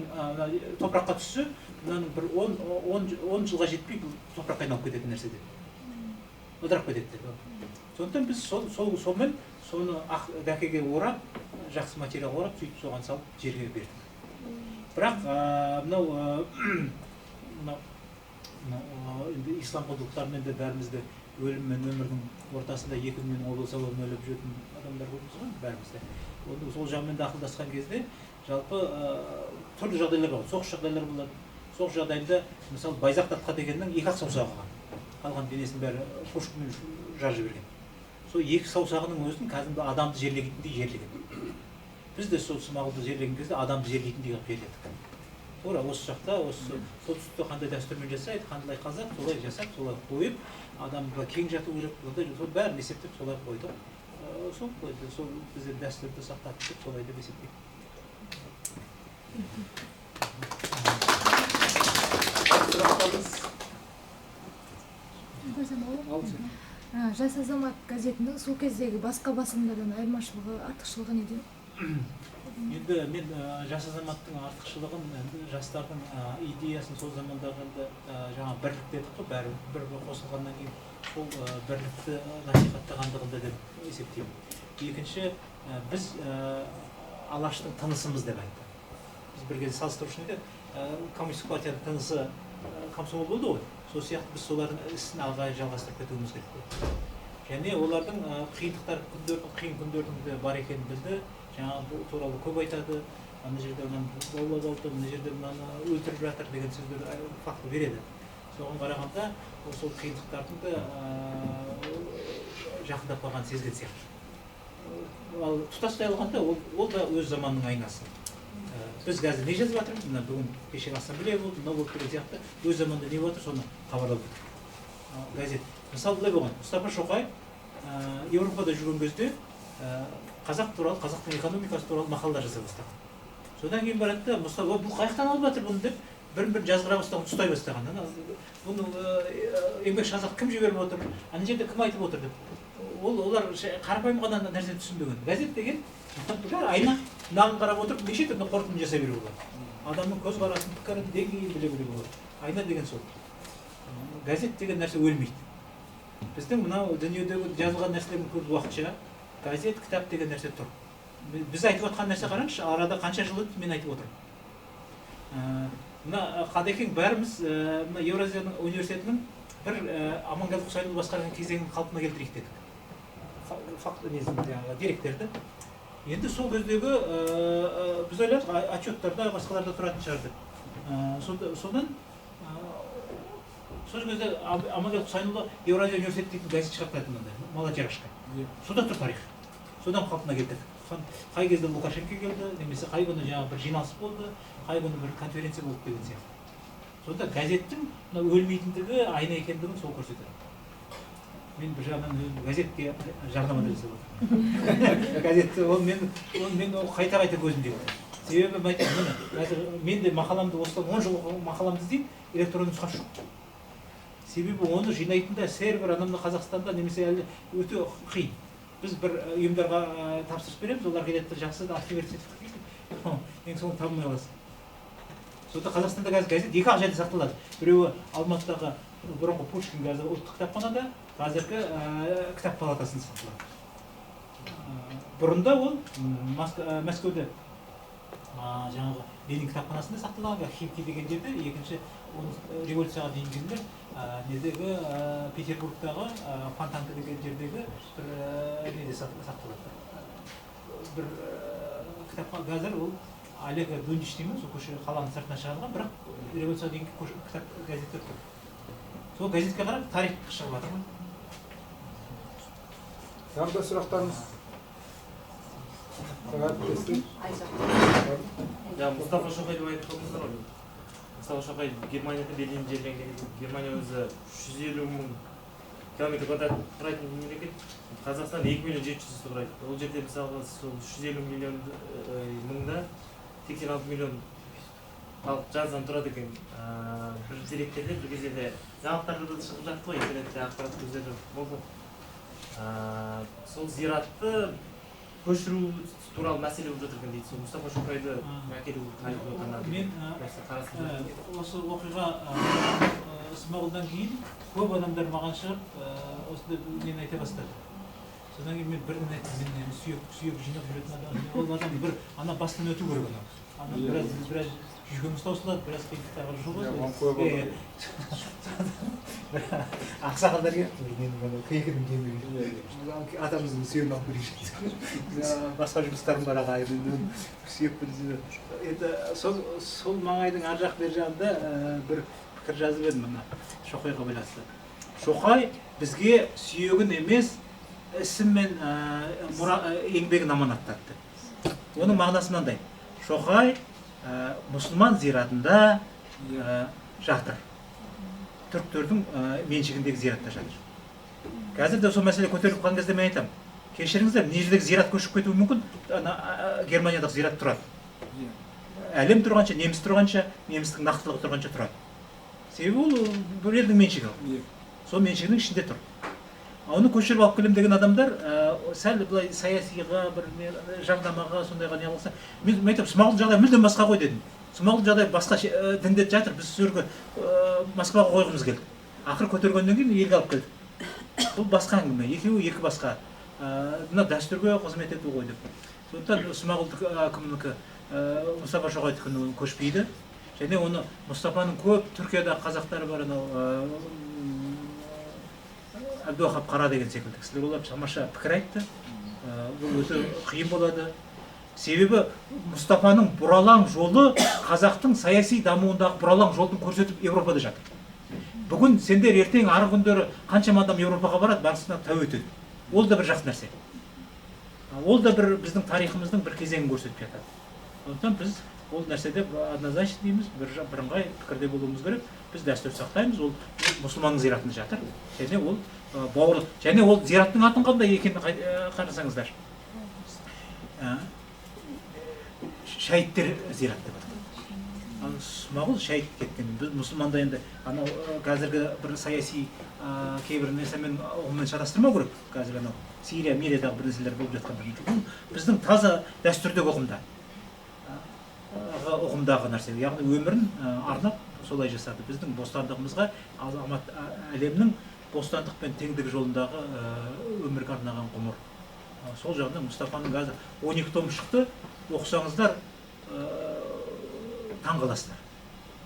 Speaker 2: топыраққа түссе, мынаның бір 10 жылға жетпей бұл топыраққа айналып кететін нәрсе деді. Ыдырап кетеді деді. Сондықтан біз сонымен соны ақ дәкеге орап, жақсы материал орап, сөйтіп соған салып жерге бердік. Бірақ мынау енді ислам құндылықтарымен де бәріміз де өлім мен өмірдің ортасында екі дүниенің о болса оны ойлап жүретін адамдар көппіз ғой бәріміз де. Оны сол жағымен де ақылдасқан кезде жалпы түрлі жағдайлар болады, соғыс жағдайлары болады. Соғыс жағдайында мысалы Байзақ Датқа дегеннің екі ақ саусағы қалған, қалған денесінің бәрі пушкамен жарып жіберген. Сол екі саусағының өзін кәдімгі адамды жерлегендей жерлеген. Біз де сол Смағұлды жерлеген кезде адамды жерлейтіндей қылып жерледік. Тура осы жақта, осы солтүстікте қандай дәстүрмен жасайды, қандай қазақ, солай жасап, солай қойып, адам былай кең жату керек, мындай сол бәрін есептеп солай қойдық. Сол қойды, сол бізде дәстүрді сақтадық деп солай деп есептеймін.
Speaker 7: Жас азамат газетінің сол кездегі басқа басылымдардан айырмашылығы, артықшылығы неден?
Speaker 2: Енді мен жас азаматтың артықшылығын, енді жастардың идеясын сол замандағы енді жаңа бірлік дедік қой, бәрі бір-бір қосылғаннан кейін сол бірлікті насихаттағандығында деп есептеймін. Екінші, біз Алаштың тынысымыз деп айтты. Біз бір кезде салыстыру үшін де коммунистік партияның тынысы комсомол болды ғой. Сол сияқты біз солардың ісін алға жалғастырып кетуіміз керек болды. Және олардың қиындықтар, күндердің, қиын күндердің де бар екенін білді. Жаңағы бұл туралы көп айтады. Ана жерде мынаны баулап алды, мына жерде мынаны өлтіріп жатыр деген сөздер факті береді. Соған қарағанда сол қиындықтардың да жақындап қалғанын сезген сияқты. Ал тұтастай алғанда ол да өз заманының айнасы. Біз қазір не жазып жатырмыз? Мына бүгін кешегі ассамблея болды, мынау болды деген сияқты өз заманда не болып жатыр, соны хабарлап отыр. Газет. Мысалы, былай болған. Мұстафа Шоқай Еуропада жүрген кезде қазақ туралы, қазақтың экономикасы туралы мақалалар жаза бастаған. Содан кейін барады да, Мұстафа бұл қаяқтан алып жатыр бұны деп бірін-бірін жазғыра бастаған, ұстай бастаған. Бұны еңбекші қазақ кім жіберіп отыр, ана жерде кім айтып отыр деп. Олар қарапайым ғана нәрсені түсінбеген. Газет деген айна, мынаған қарап отырып неше түрлі қорытынды жасай беруге болады. Адамның көзқарасын, пікірін, деңгейін біле білуге болады. Айна деген сол. Газет деген нәрсе өлмейді. Біздің мынау дүниедегі жазылған нәрселердің көбі уақытша. Газет, кітап деген нәрсе тұр. Біз айтып отқан нәрсе қараңызшы, арада қанша жыл өтті, мен айтып отырмын. Мына Қадекең бәріміз мына Еуразияның университетінің бір Аманғазы Құсайынұлы басқарған кезеңін қалпына келтірейік дедік. Факт несін, жаңағы деректерді. Енді сол кездегі біз ойладық, отчеттарда, басқаларда тұратын шығар деп. Содан сол кезде Аманғазы Құсайынұлы Еуразия университеті дейтін газет шығартатын мындай, Малотерашка. Сонда тұр тарих. Содан қалпына келтірдік. Қай кезде Лукашенко келді, немесе қай күні жаңағы бір жиналыс болды, қай күні бір конференция болды деген сияқты. Сонда газеттің мына өлмейтіндігі, айна екендігін сол көрсетеді. Мен бір жағынан өзім газетке жарнама да жасап отырмын. Газетті ол мен ол қайта-қайта көзім жетті. Себебі мен айтамын, міне, қазір мен де мақаламды осыдан 10 жыл мақаламды іздеймін, электронды нұсқасы жоқ. Себебі оны жинайтын да сервер анамда Қазақстанда немесе әлі өте қиын. Біз бір ұйымдарға тапсырыс береміз, олар келеді жақсы архив сертификат дейді. Ең соңында табылмай қаласың. Сонда Қазақстанда қазір газет екі ақ жерде сақталады. Біреуі Алматыдағы бұрынғы Пушкин қазір ұлттық кітапханада, қазіргі кітап палатасында сақталады. Бұрында ол Мәскеуде жаңағы Ленин кітапханасында сақталған, Химки деген жерде, екінші революцияға дейін кезінде недегі Петербургтағы Фонтанка деген жердегі бір неде сақталады. Бір кітапхана қазір ол Олег Дундич деймін, сол көше қаланың сыртына шығарылған, бірақ революцияға дейінгі кітап газеттер тұр. Сол газетке қарап тарих шығып жатыр ғой.
Speaker 1: Тағы да сұрақтарыңыз?
Speaker 8: Мұстафа Шоқай деп айтып қалдыңыздар ғой. Мұстафа Шоқай Германияда Берлин жерленген. Германия өзі 350 мың километр квадрат құрайтын мемлекет. Қазақстан 2 миллион 700 құрайды. Ол жерде мысалға сол 350 миллион мыңда 86 миллион халық жаздан тұрады екен. Бір деректерде бір кездерде жаңалықтарда да шығып жатты ғой, интернетте ақпарат көздері болды. Сол зиратты көшіру туралы мәселе болып жатыр екен дейді. Сол Мұстафа Шоқайды әкелу тарихи отанына деген нәрсе қарастырылып жатыр.
Speaker 2: Осы оқиға Смағұлдан кейін көп адамдар маған шығып осындай нені айта бастады. Содан кейін мен бірден айттым, мен сүйек жинап жүретін адам, ол адам бір ана бастан өту керек анау. Ана біраз жүйкеміз таусылады, біраз қиындықтарға жол болады. Ақсақалдар келіп, менің ана кейкінің кемігі. Атамыздың сүйегін алып келейінші. Басқа жұмыстарым бар ағай, мен сүйек бір. Енді сол маңайдың ар жақ бер жағында бір пікір жазып едім мына Шоқайға байланысты. Шоқай бізге сүйегін емес, ісі мен еңбегін аманаттады. Оның мағынасы мынандай. Шоқай мұсылман зиратында жатыр. Түріктердің меншігіндегі зиратта жатыр. Қазір де сол мәселе көтеріліп қалған кезде мен айтамын. Кешіріңіздер, мына жердегі зират көшіп кетуі мүмкін, ана Германиядағы зират тұрады. Әлем тұрғанша, неміс тұрғанша, немістің нақтылығы тұрғанша тұрады. Себебі ол бір елдің меншігі. Сол меншігінің ішінде тұр. Оны көшіріп алып келем деген адамдар сәл былай саясиға, бір жарнамаға, сондайға не қылса, мен айтамын, Смағұлдың жағдайы мүлдем басқа ғой дедім. Смағұлдың жағдайы басқа дінде жатыр, біз сол жерге Москваға қойғымыз келді. Ақыры көтергеннен кейін елге алып келдік. Бұл басқа әңгіме, екеуі екі басқа. Мына дәстүрге қызмет ету ғой деп. Сондықтан Смағұлдікі, кімнікі, Мұстафа Шоқайдікі көшпейді. Және оны Мұстафаның көп Түркияда қазақтары бар, анау Әбдуахап Қара деген секілді кісілер, олар тамаша пікір айтты. Бұл өте қиын болады. Себебі Мұстафаның бұралаң жолы қазақтың саяси дамуындағы бұралаң жолдың көрсетіп Еуропада жатыр. Бүгін сендер ертең арғы күндері қаншама адам Еуропаға барады, барысына тәу етеді. Ол да бір жақсы нәрсе. Ол да бір біздің тарихымыздың бір кезеңін көрсетіп жатады. Сондықтан біз ол нәрседе однозначно дейміз, бір бірыңғай пікірде болуымыз керек. Біз дәстүр сақтаймыз, ол мұсылманның зиратында жатыр. Және ол бауырлық, және ол зираттың атын қандай екенін қарасаңыздар. Шәһиттер зират деп аталады. Ал Смағұл шәһит кеткен. Біз мұсылманда енді анау қазіргі бір саяси кейбір нәрсемен, ұғыммен шатастырмау керек. Қазір анау Сирия, Мириядағы бір нәрселер болып жатқанда. Бұл біздің таза дәстүрдегі ұғымда. Ұғымдағы нәрсе. Яғни өмірін арнап солай жасады. Біздің бостандығымызға, азамат әлемнің бостандық пен теңдік жолындағы өмірге арнаған ғұмыр. Сол жағынан Мұстафаның қазір 12 том шықты, оқысаңыздар таң қаласыздар.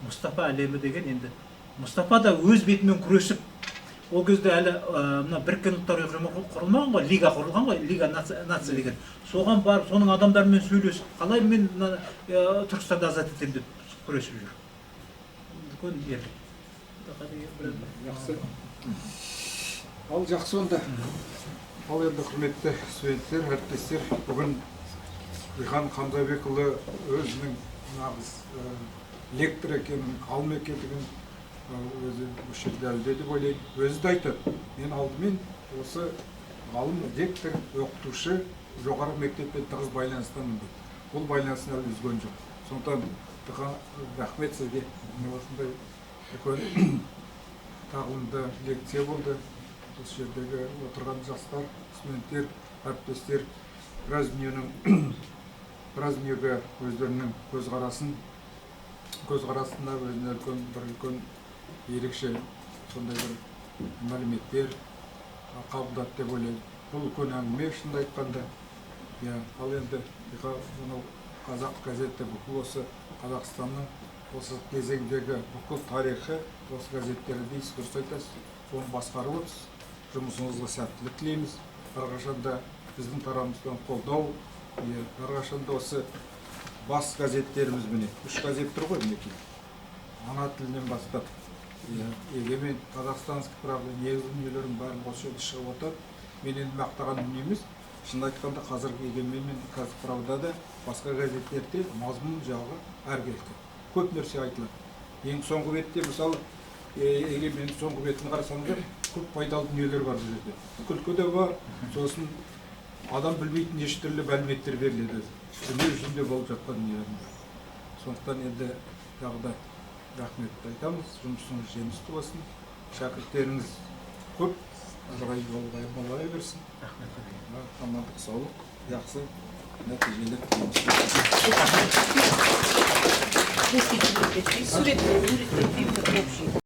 Speaker 2: Мұстафа әлемі деген енді Мұстафа да өз бетімен күресіп, ол кезде әлі мына Біріккен Ұлттар Ұйымы құрылмаған ғой, лига құрылған ғой, лига нация деген. Соған барып, соның адамдарымен сөйлесіп, қалай мен мына Түркістанды азат етемін деп күресіп жүр. Үлкен ерлік.
Speaker 1: Жақсы. Ал жақсы онда. Ал енді, құрметті студенттер, әріптестер, бүгін Дихан Қамзабекұлы өзінің нағыз лектор екенін, ғалым екендігін өзі осы жерде дәлелдеді деп ойлаймын. Өзі де айтады, мен алдымен осы ғалым, лектор, оқытушы, жоғары мектеппен тығыз байланыстамын дейді. Бұл байланысын әлі үзген жоқ. Сондықтан, Дихан, рахмет сізге, міне осындай үлкен тағылымды лекция болды. Осы жердегі отырған жастар, студенттер, әріптестер біраз дүниеге өздерінің көзқарасында өзіне үлкен бір үлкен ерекше сондай бір мәліметтер қабылдады деп ойлаймын. Бұл үлкен әңгіме, шынын айтқанда. Иә, ал енді мынау «Қазақ» газеті, бүкіл осы Қазақстанның осы кезеңдегі бүкіл тарихы осы газеттерде дейсіз, дұрыс айтасыз, соны басқарып отырсыз. Жұмысыңызға сәттілік тілейміз. Әрқашанда біздің тарапымыздан қолдау, иә, әрқашанда осы бас газеттеріміз, міне, үш газет тұр ғой, мінекей, «Ана тілінен» бастап, иә, «Егемен», «Казахстанская правда», негізгі дүниелердің барлығы осы жерде шығып отырады. Мен енді мақтаған дүние емес, шынын айтқанда, қазіргі «Егемен» мен «Правдада», басқа газеттерде мазмұн жағы әркелкі, көп нәрсе айтылады. Ең соңғы бетте, мысалы, «Егеменнің» соңғы бетін қарасаңыздар, көп пайдалы дүниелер бар. Бұл жерде күлкі де бар, сосын адам білмейтін неше түрлі мәліметтер беріледі, дүние жүзінде болып жатқан дүниелердің бәрі. Сондықтан енді тағы да рахмет айтамыз. Жұмысыңыз жемісті болсын, шәкірттеріңіз көп, ары қарай молая берсін.
Speaker 2: Рахмет.
Speaker 1: Амандық, саулық, жақсы нәтижелер тілейміз.
Speaker 6: Сурет, сурет, общий.